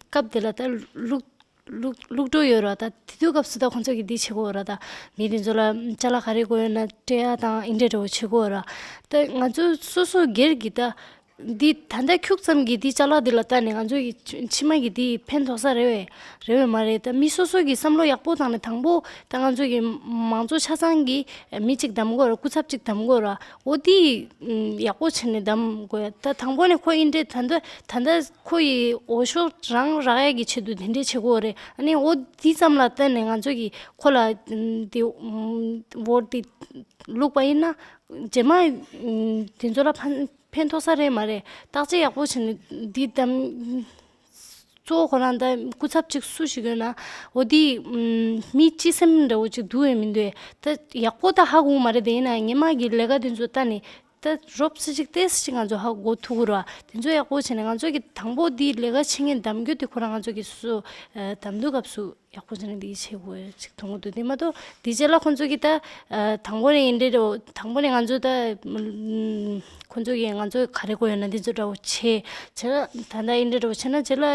སྐབས་དེ་ལ་ད་བླུགས་བླུགས་བླུགས་འགྲོ་ཡོད་ར། ད་དེ་དུས་སྐབས་སུ་ད་ཁོང་ཚོ་གིས་འདི་བྱེད་དགོས་ར། ད་མི་དེ་ཚོ་ལ་ཅ་ལག་ག་རེ་དགོས་ཡོད་ན་སྤྲད་ཡ་དང་ཨིན་འདྲ་འདྲ་བོ་བྱེད་དགོས་ར། ད་ང་ཚོ་སོ་སོ་སྒེར་གྱི་ད་འདི་ད་ལྟ་ཁྱུག་ཙམ་གྱི་འདི་ཅ་ལག་འདི་ལ་ལྟ་ནས་ང་ཚོ་གི་ཕྱི་མ་གི་འདི་ཕན་ཐོགས་ས་རེད་བས་རེད་བས་མ་རེད། ད་མི་སོ་སོ་གི་བསམ་བློ་ཡག་པོ་བཏང་ནས་དང་པོ་ད་ང་ཚོ་གི་མང་ཚོགས་ཆ་ཚང་གི་མི་གཅིག་བདམས་དགོས་ར། སྐུ་ཚབ་གཅིག་བདམས་དགོས་ར། འོ་འདི་ཡག་པོ་བྱས་ནས་བདམས་དགོས་ཡ། ད་དང་པོ་ནས་ཁོ་ཨིན་འདྲ་ད་ལྟ་ད་ལྟ་ཁོ་ཡི་འོས་ཤོག་རང་རག་ཡ་གི་ཆེད་དུ་དེ་འདྲས་བྱེད་དགོས་རེད། ཨ་ནི་འོ་འདི་ཙམ་ལ་བརྟེན་ནས་ང་ཚོ་གི་ཁོ་ལ་འདི་འོ་འདི་བླུགས་པ་ཡིན་ན་རྗེས་མ་དེ་ཚོ་ལ་ཕན་ཕན་ཐོགས་ས་རེད་མ་རེད། བརྟག་དཔྱད་ཡག་པོ་བྱས་ནས་འདི་བདམས། གཙོ་བོ་ཁོ་རང་ད་སྐུ་ཚབ་གཅིག་སུ་ཞིག་ཡོད་ན་འོ་འདི་མི་སྤྱི་སེམས་འདྲ་བོ་གཅིག་འདུག་ཡོད་མི་འདུག་ད་ཡག་པོ་ད་ཧ་གོ་མ་རེད། དེ་ཡིན་ན་ངེད་མ་གི་ལས་ཀ་དེ་ཚོ་ལྟ་ནས། ད་རོབ་ཙམ་ཅིག་ཏོག་ཙམ་ཅིག་ང་ཚོ་ཧ་གོ་ཐུབ་ཀྱི་རེད་བ། དེ་ཚོ་ཡག་པོ་བྱས་ནས་ང་ཚོ་གི་དང་པོ་འདི་ལས་ཀ་བྱེད་མཁན་གདམ་རྒྱུ་དེ་ཁོ་རང་ང་ཚོ་གི་སོ་སོ་ཨ་གདམ་དུས་སྐབས་སུ་ཡག་པོ་བྱས་ནས་འདི་བྱེད་དགོས་ཅིག་མཐོང་གི་འདུག་དེ་མ་གཏོགས་འདི་རྗེས་ལ་ཁོང་ཚོ་གི་ད་ཨ་དང་པོ་ནས་ཡིན་འདྲ་རེད། དང་པོ་ནས་ང་ཚོ་ད་ཨ་ཁོང་ཚོ་གི་ང་ཚོ་ག་རེ་དགོས་ཡོད་ན་འདི་ཚོ་འདྲ་བོ་བྱས་བྱས་ན་ད་ལྟ་ཡིན་འདྲ་འདྲ་བོ་བྱས་ན་རྗེས་ལ་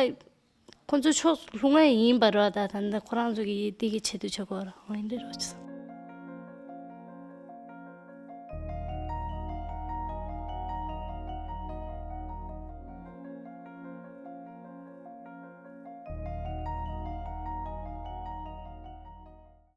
ཁོང་ཚོ་ཕྱོགས་ལྷུང་ང་ཡིན་པ་རེད་བ། ད་ད་ལྟ་ཁོ་རང་ཚོ་གི་འདི་གི་ཆེད་དུ་བྱེད་དགོས་རེད། འོ་ཡིན་འདྲ་རེད་བ།